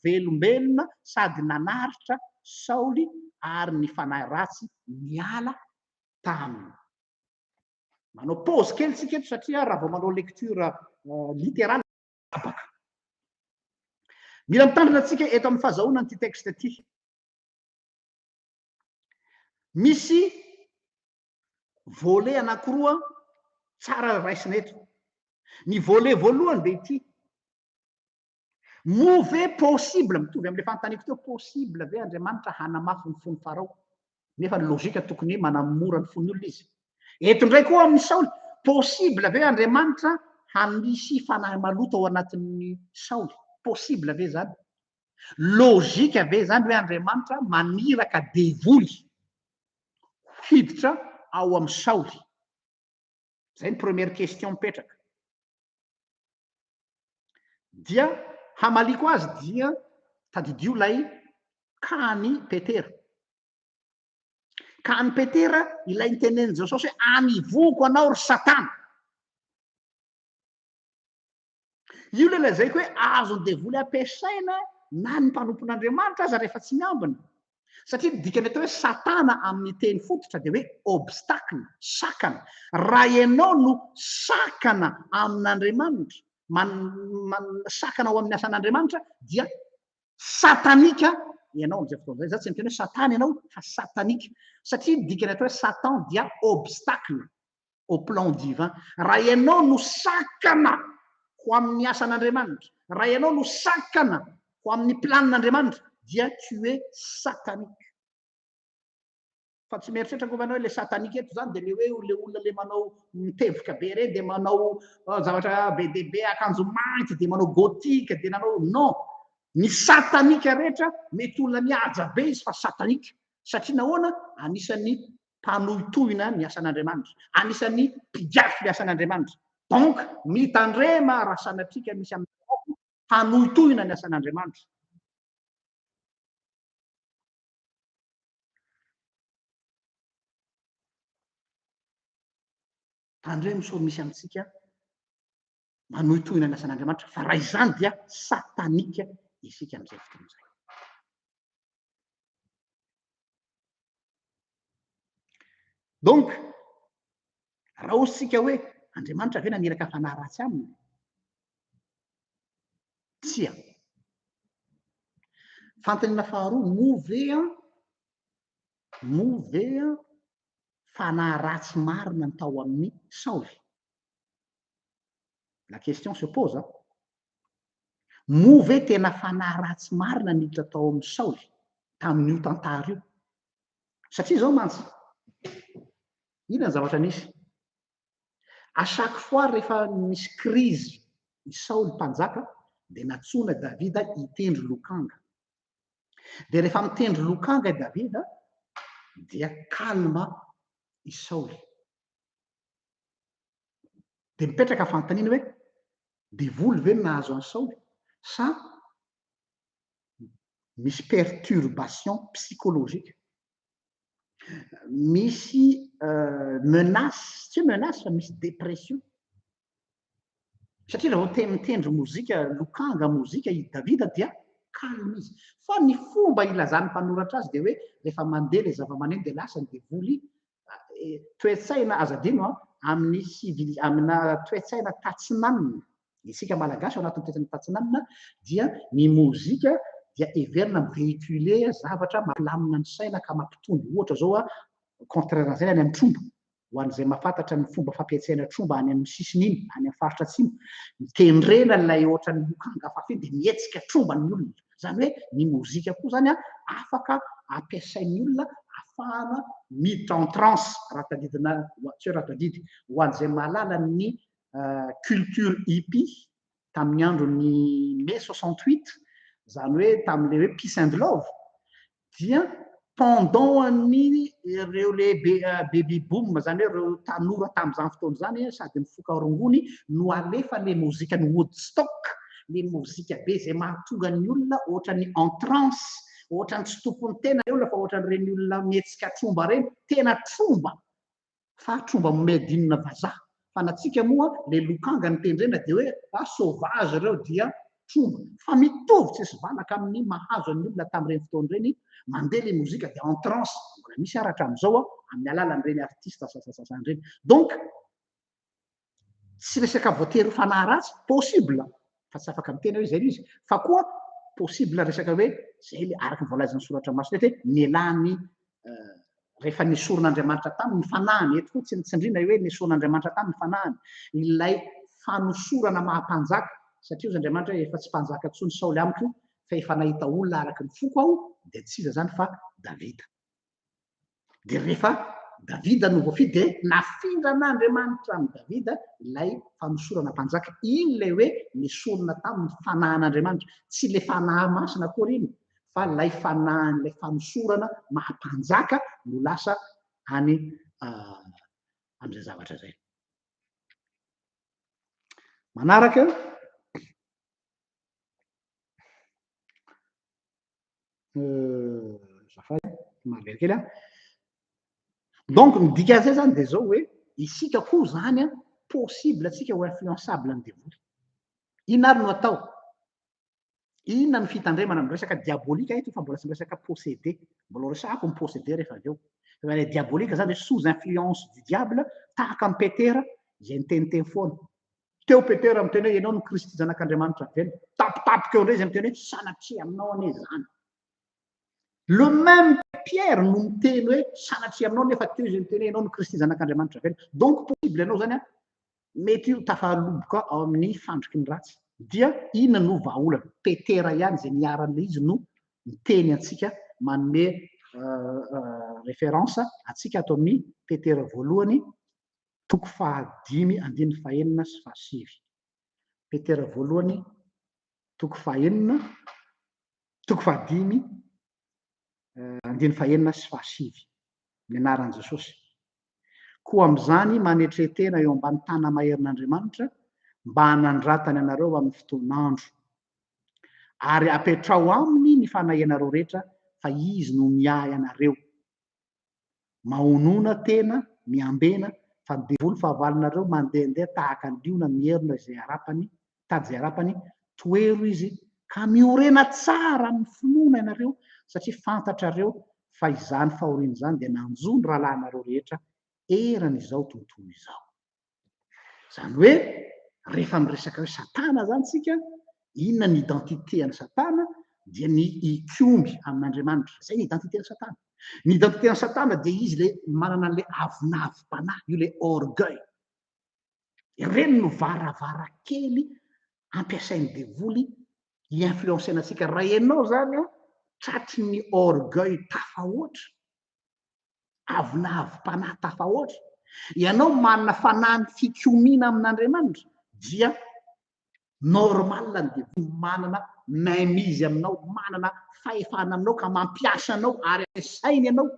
velombelona sady nanaritra Saoly, ary ny fanahy ratsy niala taminy. Manao pause kely tsika eto satria raha vao manao lecture littérale tapaka. Mila mitandrina antsika eto amin'ny fahazahoana an'ity texte ity. Misy volet anankiroa tsara raisina eto. Ny volet voalohany dia ity. Moa ve possible, mitovy amin'ilay fanontaniako teo, possible ve Andriamanitra hanamafy ny fon'i Farao? Nefa ny logique tokony hoe manamora ny fon'ny olona izy. Eto indray koa amin'i Saoly, possible ve Andriamanitra hanisy fanahy maloto ao anatin'i Saoly? Possible ve izany? Logique ve izany hoe Andriamanitra maniraka devoly hiditra ao amin'i Saoly? Izay ny première question mipetraka. Dia hamaliko azy dia tadidio ilay cas an'i Petera. Ka an'i Petera ilay nitenenin'i Jesosy hoe anivohoko anao ry Satana. Io ilay lazaiko hoe azon'ny devoly ampiasaina na ny mpanompon'Andriamanitra aza rehefa tsy miambina. Satria ny dikany atao hoe Satana amin'ny teny fototra dia hoe obstacle, sakana. Raha ianao no sakana amin'Andriamanitra, man, man, sakana ao amin'ny asan'Andriamanitra dia satanika ianao amin'izay fotoana izay. Za tsy miteny hoe satana ianao fa satanika. Satria ny dikany atao hoe satan dia obstacle au plan divin. Raha ianao no sakana ho amin'ny asan'Andriamanitra, raha ianao no sakana ho amin'ny planin'Andriamanitra dia tu es satanique. Fa tsy mieritreritra angamba ianao hoe le satanique eto zany dia le hoe le olona le manao mitevoka be ireny dia manao zavatra be dia be akanjo mainty dia manao gothique dia nanao non. Ny satanique rehetra mety olona mihaja be izy fa satanique. Satria nahoana? Anisan'ny mpanohitohina ny asan'Andriamanitra, anisan'ny mpigafy ny asan'Andriamanitra. Donc mitandrema raha sanatria ka misy aminareo hanohitohina ny asan'Andriamanitra. Tandremo sao misy amintsika manohitohina ny asan'Andriamanitra, fa raha izany dia satanika isika amin'izay fotoana izay. Donc, raha hoy isika hoe Andriamanitra ve naniraka fanahy ratsy aminy? Tsia. Fanontaniana faharoa, moa ve an, moa ve an fanahy ratsy marina ny tao amin'i Saoly? La question se pose an. Moa ve tena fanahy ratsy marina niditra tao amin'i Saoly tamin'io tantara io? Satria izao mantsy, inona ny zavatra nisy? À chaque fois rehefa misy crise i Saoly mpanjaka dia nantsoina Davida hitendry lokanga. Dia rehefa mitendry lokanga i Davida dia calme i Saoly. Dia mipetraka fanontaniana hoe devoly ve no nahazo an'i Saoly sa misy perturbation psychologique? Misy menace, tsy hoe menace fa misy dépression. Satria raha vao mitendry mozika, lokanga mozika i Davida dia calme izy. Fa ny fomba ilazan'ny mpanoratra azy dia hoe rehefa mandeha ilay zava-maneno dia lasa ny devoly. Toe-tsaina, aza adino an, amin'ny civil, amina toe-tsaina tatsinanana. Isika Malagasy ao anatin'ny toe-tsaina tatsinanana dia ny mozika dia heverina mi-véhiculer zavatra mampilamina ny saina ka mampitony. Ohatra izao an, contraire an'izay any amin'ny tromba. Ho an'izay mahafantatra ny fomba fampiatsena tromba any amin'ny sisiny iny, any amin'ny faritra atsimo, tendrena ilay ohatran'ny lokanga fafy iny dia mihetsika tromba ny olona. Izany hoe ny mozika koa izany an, afaka ampiasain'ny olona ahafahana miditra en transe, raha tadidina, tsy hoe raha tadidy, ho an'izay mahalala ny culture hippie tamin'ny andron'ny mai 68, izany hoe tamin'ilay hoe peace and love, dia pendant an'ny ireo le baby boom, izany hoe ireo tanora tamin'izany fotoana izany sady mifoka rongony no alefa le mozikan'ny Woodstock, le mozika be izay mahatonga ny olona ohatran'ny en transe, ohatran'ny tsy tompon'ny tena le olona fa ohatran'ireny olona mihetsika tromba ireny, tena tromba fa tromba made in vazaha fa natsika moa le lokanga no tendrena de hoe ah sauvage reo dia tromba fa mitovy tsisy valaka amin'ny mahazo an'ny olona tamin'ireny fotoana ireny mandeha le mozika de en transe mbola misy ara hatramin'izao a amin'ny alalan'ireny artiste sasasasany ireny donc tsy resaka voatery ho fanahy ratsy possible fa tsy afaka miteny hoe izay izy fa koa possible resaka hoe zay le araka ny voalazan'ny soratra masina eto hoe nelany euh, rehefa nesorin'Andriamanitra taminy ny fanahiny eto koa tsy nitsindrina hoe nesorin'Andriamanitra taminy ny fanahiny ilay fanosorana maha mpanjaka satria ozy Andriamanitra hoe efa tsy mpanjaka intsony Saoly amiko fa efa nahita olona araka ny foko aho dia tsy iza zany fa Davida Dia rehefa Davida no voafidy dia nafindran'Andriamanitra amin'i Davida ilay fanosorana mpanjaka. Iny ilay hoe nesorina taminy ny fanahin'Andriamanitra. Tsy ilay fanahy masina akory iny fa ilay fanahin'ilay fanosorana maha mpanjaka no lasa any amin'izay zavatra izay. Manaraka Azafady, somary very kely aho. Donc ny dikan'izay zany dia zao hoe isika koa zany an, possible antsika ho influençable ny devoly. Inona ary no atao? Inona no fitandremana? Miresaka diabolika eto fa mbola tsy miresaka possédé. Mbola ho resahako ny possédé rehefa avy eo. Fa ilay diabolika zany dia sous influence du diable, tahaka an'i Petera izay niteniteny foana. Teo Petera miteny hoe ianao no Kristy Zanak'Andriamanitra velona. Tampotampoka eo indray izy miteny hoe sanatria aminao anie izany. Le même Pierre no miteny hoe sanatria aminao nefa teo izy miteny hoe ianao no Kristy Zanak'Andriamanitra velona. Donc possible ianao izany mety ho tafaloboka ao amin'ny fandriky ny ratsy. Dia inona no vahaolana? Petera ihany izay niharan'ilay izy no miteny antsika, manome référence antsika ato amin'ny Petera voalohany toko fahadimy andininy fahenina sy fahasivy. Petera voalohany toko fahenina, toko fahadimy andininy fahenina sy fahasivy. Ny anaran'i Jesosy. Koa amin'izany manetre tena eo ambany tana-maherin'Andriamanitra mba hanandratany anareo amin'ny fotoan'andro. Ary apetraho aminy ny fanahianareo rehetra fa izy no miahy anareo. Mahonona tena, miambena, fa ny devoly fahavalonareo mandehandeha tahaka ny liona mierona izay harapany, tady izay harapany, tohero izy, ka miorena tsara amin'ny finoana ianareo, satria fantatrareo fa izany fahoriana izany dia nanjo ny rahalahinareo rehetra eran'izao tontolo izao. Izany hoe rehefa miresaka hoe Satana izany tsika, inona ny identité an'i Satana? Dia ny hikomy amin'Andriamanitra. Izay ny identité an'i Satana. Ny identité an'i Satana dia izy ilay manana an'ilay avonavom-panahy, io ilay orgueil. Ireny no varavarankely ampiasain'ny devoly hi-influencer-na antsika. Raha ianao izany an, tratry ny orgueil tafahoatra, avonavom-panahy tafahoatra, ianao manana fanahin'ny fikomiana amin'Andriamanitra, dia normal ny devoly manana main mise aminao, manana fahefana aminao ka mampiasa anao ary ampiasainy ianao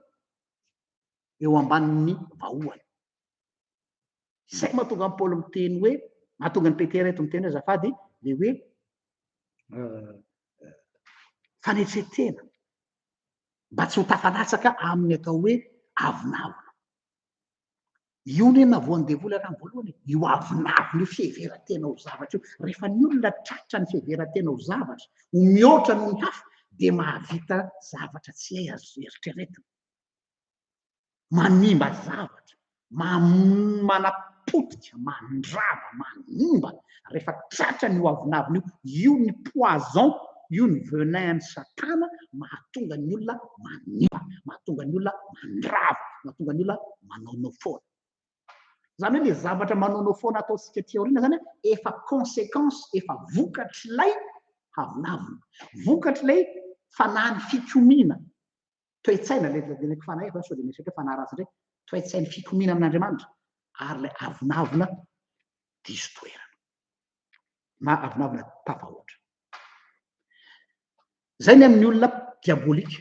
eo ambanin'ny vahohany. Izay mahatonga an'i Paoly miteny hoe, mahatonga an'i Petera eto miteny hoe azafady, le hoe fanetren-tena mba tsy ho tafalatsaka amin'ny atao hoe avonavona. Io anie navoan'ny devoly hatramin'ny voalohany e. Io avonavona io fiheveran-tena ho zavatra io. Rehefa ny olona tratra ny fiheveran-tena ho zavatra, ho mihoatra noho ny hafa, dia mahavita zavatra tsy hay azo eritreretina. Manimba zavatra, manapotika, mandrava, manimba. Rehefa tratra ny avonavona io, io ny poison, io ny venin an'i Satana mahatonga ny olona manimba, mahatonga ny olona mandrava, mahatonga ny olona manaonao foana. Izany hoe ilay zavatra manaonao foana ataontsika aty aoriana izany efa conséquence, efa vokatr'ilay avonavona, vokatr'ilay fanahin'ny fikomiana. Toe-tsaina, ilay lazaiko fanahy efa sao dia mieritreritra hoe fanahy ratsy indray, toe-tsain'ny fikomiana amin'Andriamanitra ary ilay avonavona diso toerana na avonavona tafahoatra. Izay ny amin'ny olona diabolika.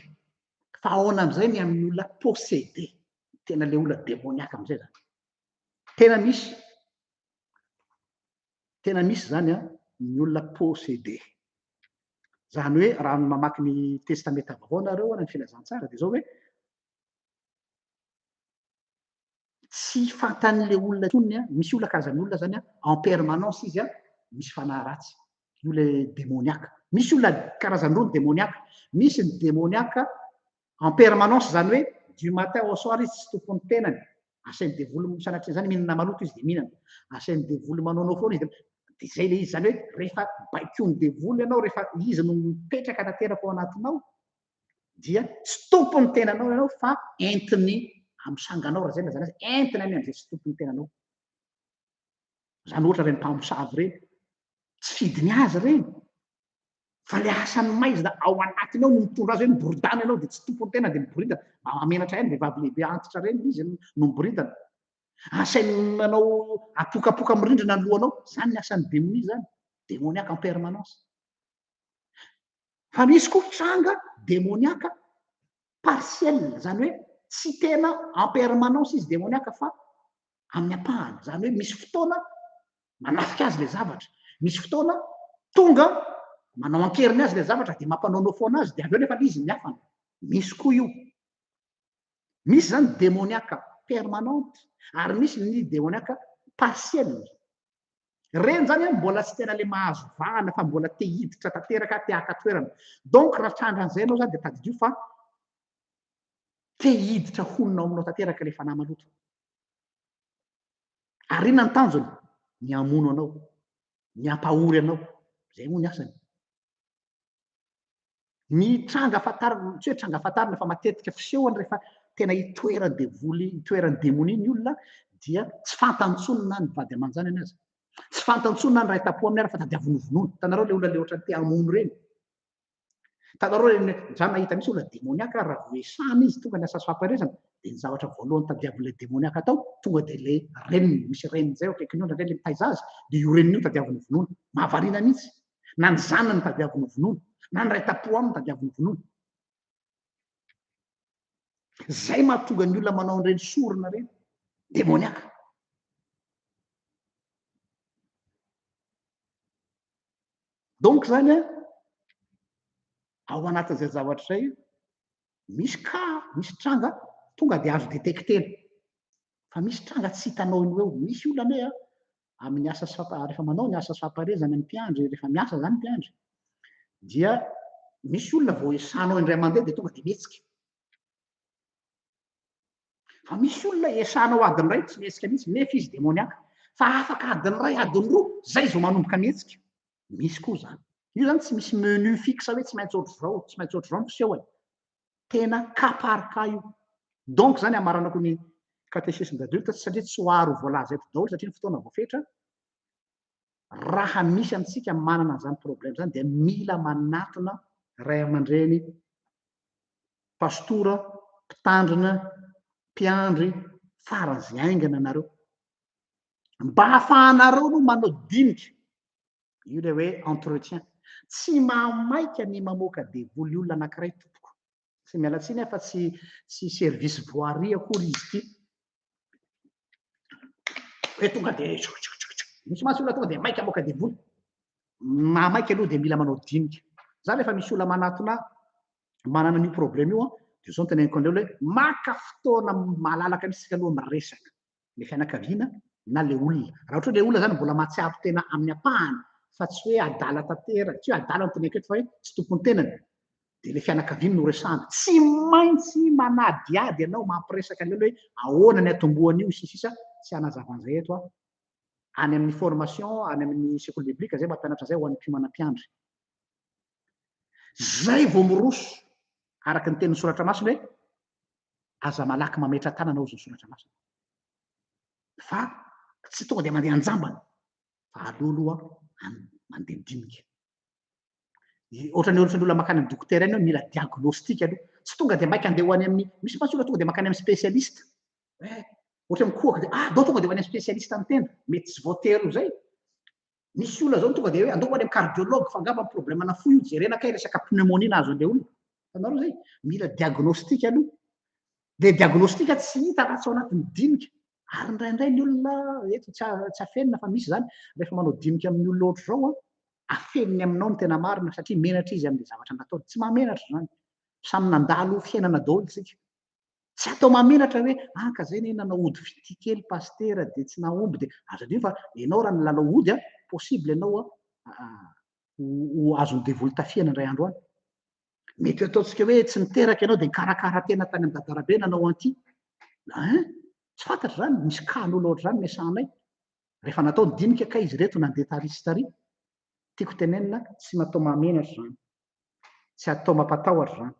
Fa ahoana amin'izay ny amin'ny olona possédé, tena ilay olona démoniaque amin'izay izany. Tena misy, tena misy izany an, ny olona possédé. Izany hoe raha mamaky ny Testamenta Vaovao nareo na ny Filazantsara dia izao hoe tsy fantan'ilay olona intsony an, misy olona karazan'olona izany an, en permanence izy an, misy fanahy ratsy. Io ilay démoniaque. Misy olona karazany roa ny démoniaque. Misy ny démoniaque en permanence, izany hoe du matin au soir izy tsy tompon'ny tenany. Asain'ny devoly sanatria izany mihinana maloto izy dia mihinana. Asain'ny devoly manaonao foana izy dia izay ilay izy. Izany hoe rehefa baikoin'ny devoly ianao, rehefa izy no mipetraka tanteraka ao anatinao, dia tsy tompon'ny tenanao ianao fa entiny amin'ny sanganao, raha izay no lazaina azy, entiny any amin'izay tsy tompon'ny tenanao. Izany ohatra ireny mpamosavy ireny, tsy fidiny azy ireny, fa ilay asan'ny maizina ao anatiny ao no mitondra azy hoe miboridana ianao dia tsy tompon'ny tena dia miboridana. Mba mahamenatra ihany vehivavy lehibe antitra ireny izy no miboridana. Asainy manao apokapoka amin'ny rindrina ny lohanao, izany ny asan'ny demonia izany, démoniaque en permanence. Fa misy koa tranga démoniaque partiel, izany hoe tsy tena en permanence izy démoniaque fa amin'ny ampahany, izany hoe misy fotoana manafika azy ilay zavatra, misy fotoana tonga manao an-keriny azy ilay zavatra dia mampanaonao foana azy dia avy eo nefa ilay izy miafana. Misy koa io. Misy izany démoniaque permanente ary misy ny démoniaque partiel. Ireny izany an mbola tsy tena le mahazo vahana fa mbola te hiditra tanteraka, te haka toerana. Donc raha trandran'izay ianao izany dia tadidio fa te hiditra honina ao aminao tanteraka ilay fanahy maloto. Ary inona ny tanjony? Ny hamono anao, ny hampahory anao. Izay moa ny asany. Ny tranga fantarina, tsy hoe tranga fantarina fa matetika fisehony rehefa tena itoeran'ny devoly, itoeran'ny demonia ny olona dia tsy fantany intsony na ny vady aman-janany aza. Tsy fantany intsony na ny ray tampo aminy ara fa tadiaviny ho vonoina. Hitanareo ilay olona ilay ohatran'ny te hamono ireny. Hitanareo ireny, za nahita mihitsy olona demoniaka raha vao esahana izy tonga ny asa fampaherezana dia ny zavatra voalohany tadiavin'ilay demoniaka atao tonga dia ilay reniny, misy reniny izay eo akaikiny eo indraindray ilay mitaiza azy dia io reniny io tadiaviny ho vonoina. Mahavariana mihitsy. Na ny zanany tadiaviny ho vonoina, na ny ray tampo aminy tadiaviny ho vonoina. Izay mahatonga ny olona manao an'ireny sorona ireny, demoniaka. Donc zany an, ao anatin'izay zavatra izay, misy cas, misy tranga tonga dia azo détecter-na. Fa misy tranga tsy hitanao eo no eo. Misy olona anie an, amin'ny asa sy fampa- rehefa manao ny asa sy fampaherezana ny mpiandry, rehefa miasa izany ny mpiandry, dia misy olona vao esanao indray mandeha dia tonga dia mihetsika. Fa misy olona esanao adiny iray tsy mihetsika mihitsy, nefa izy demoniaka. Fa afaka adiny iray, adiny roa, zay vao manomboka mihetsika. Misy koa zany. Io zany tsy misy menu fixe hoe tsy maintsy ohatr'izao, tsy maintsy ohatr'izao ny fisehony. Tena cas par cas io. Donc zany amaranako ny catéchisme d'adulte satria tsy ho aro voalaza eto daholo satria ny fotoana voafetra. Raha misy amintsika manana an'izany problème zany dia mila manatona ray aman-dreny, pastora, mpitandrina, mpiandry, faran'izay haingana nareo. Mba hahafahanareo aloha manao dinika. Io ilay hoe entretien. Tsy mahamaika ny mamoaka devoly olona anankiray tompoko. Tsy miala tsiny aho fa tsy tsy service voirie akory izy ity. Hoe tonga dia misy mantsy olona tonga dia maika mamoaka devoly. Mahamaika aloha dia mila manao dinika. Za rehefa misy olona manatona ahy manana an'io problème io an, dia izao no teneniko an'ireo hoe maka fotoana malalaka mihitsy isika aloha miresaka. Le fianakaviana na le olona. Raha ohatra hoe le olona zany mbola mahatsiaro tena amin'ny ampahany fa tsy hoe adala tanteraka, tsy hoe adala no teneniko eto fa hoe tsy tompon'ny tenany, dia le fianakaviany no resahana. Tsy maintsy manadihady ianao, mampiresaka an'ilay olona hoe ahoana ny atombohan'io sy ny sisa, tsy hanazava an'izay eto aho. Any amin'ny formation, any amin'ny sekoly biblika zay mampianatra an'izay ho an'ny mpiomana mpiandry. Zay vao miroso araka ny tenin'ny soratra masina hoe aza malaky mametra-tanana hozy ny soratra masina. Fa tsy tonga dia mandeha an-jambany fa aleo aloha mandeha midinika. Ohatran'ny ohatran'ny olona mankany amin'ny dokotera iny hoe mila diagnostic aloha. Tsy tonga dia maika andeha ho any amin'ny, misy mantsy olona tonga dia mankany amin'ny spécialiste. Eh, ohatra mikohaka dia ah, ndao tonga dia ho any amin'ny spécialiste ny tenda. Mety tsy voatery ho izay. Misy olona zao tonga dia hoe andao ho any amin'ny cardiologue fa angamba problème na fo io, jerena kay resaka pneumonie nahazo an'ilay olona. Hitanareo zay? Mila diagnostic aloha. Dia diagnostic tsy hita raha tsy ao anatin'ny dinika. Ary indraindray ny olona eto tsy tsy afenina fa misy izany, rehefa manao dinika amin'ny olona ohatr'izao an, afeniny aminao ny tena marina satria menatra izy amin'ilay zavatra nataony. Tsy mahamenatra izany. Samy nandalo fiainana daholo isika. Tsy atao mahamenatra hoe ah ka zay anie nanao ody fitia kely pasitera dia tsy nahomby dia aza adino fa ianao raha nilalao ody an, possible ianao an ho azon'ny devoly tafihana indray andro any. Mety ho ataontsika hoe tsy niteraka ianao dia nikarakara tena tany amin'ny dadarabe nanao an'ity. Hein? Tsy fantatra izany, misy cas n'olona ohatr'izany niasanay. Rehefa natao ny dinika kay izy ireto nandeha tary sy tary. Tiako tenenina, tsy natao mahamenatra izany. Tsy atao mampatahotra izany.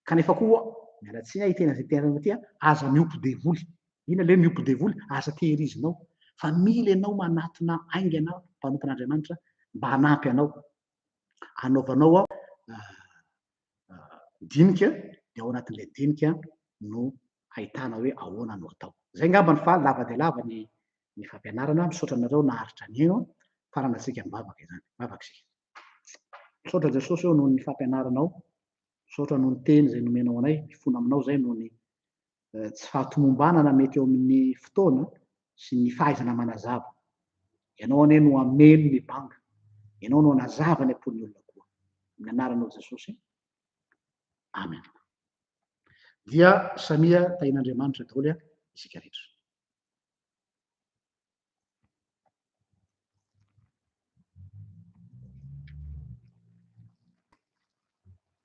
Kanefa koa, miala tsiny aho hiteny an'izay teny ity, aza miompy devoly. Inona ilay hoe miompy devoly? Aza tehirizinao. Fa mila ianao manatona haingana mpanompon'Andriamanitra mba hanampy anao. Hanaovanao dinika, dia ao anatin'ilay dinika no hahitana hoe ahoana no atao. Izay angambany fa lava dia lava ny ny fampianarana. Misaotra anareo naharitra nihaino. Faranantsika mivavaka izany. Vavaka isika. Misaotra Jesosy ô noho ny fampianaranao. Misaotra noho ny teny izay nomenao anay. Mifona aminao izay noho ny tsy fahatomombanana mety eo amin'ny fotoana sy ny fahaizana manazava. Ianao anie no hameno ny banga. Ianao no hanazava ny am-pon'ny olona koa. Amin'ny anaranao Jesosy. Amen. Dia samia tahin'Andriamanitra daholo isika rehetra.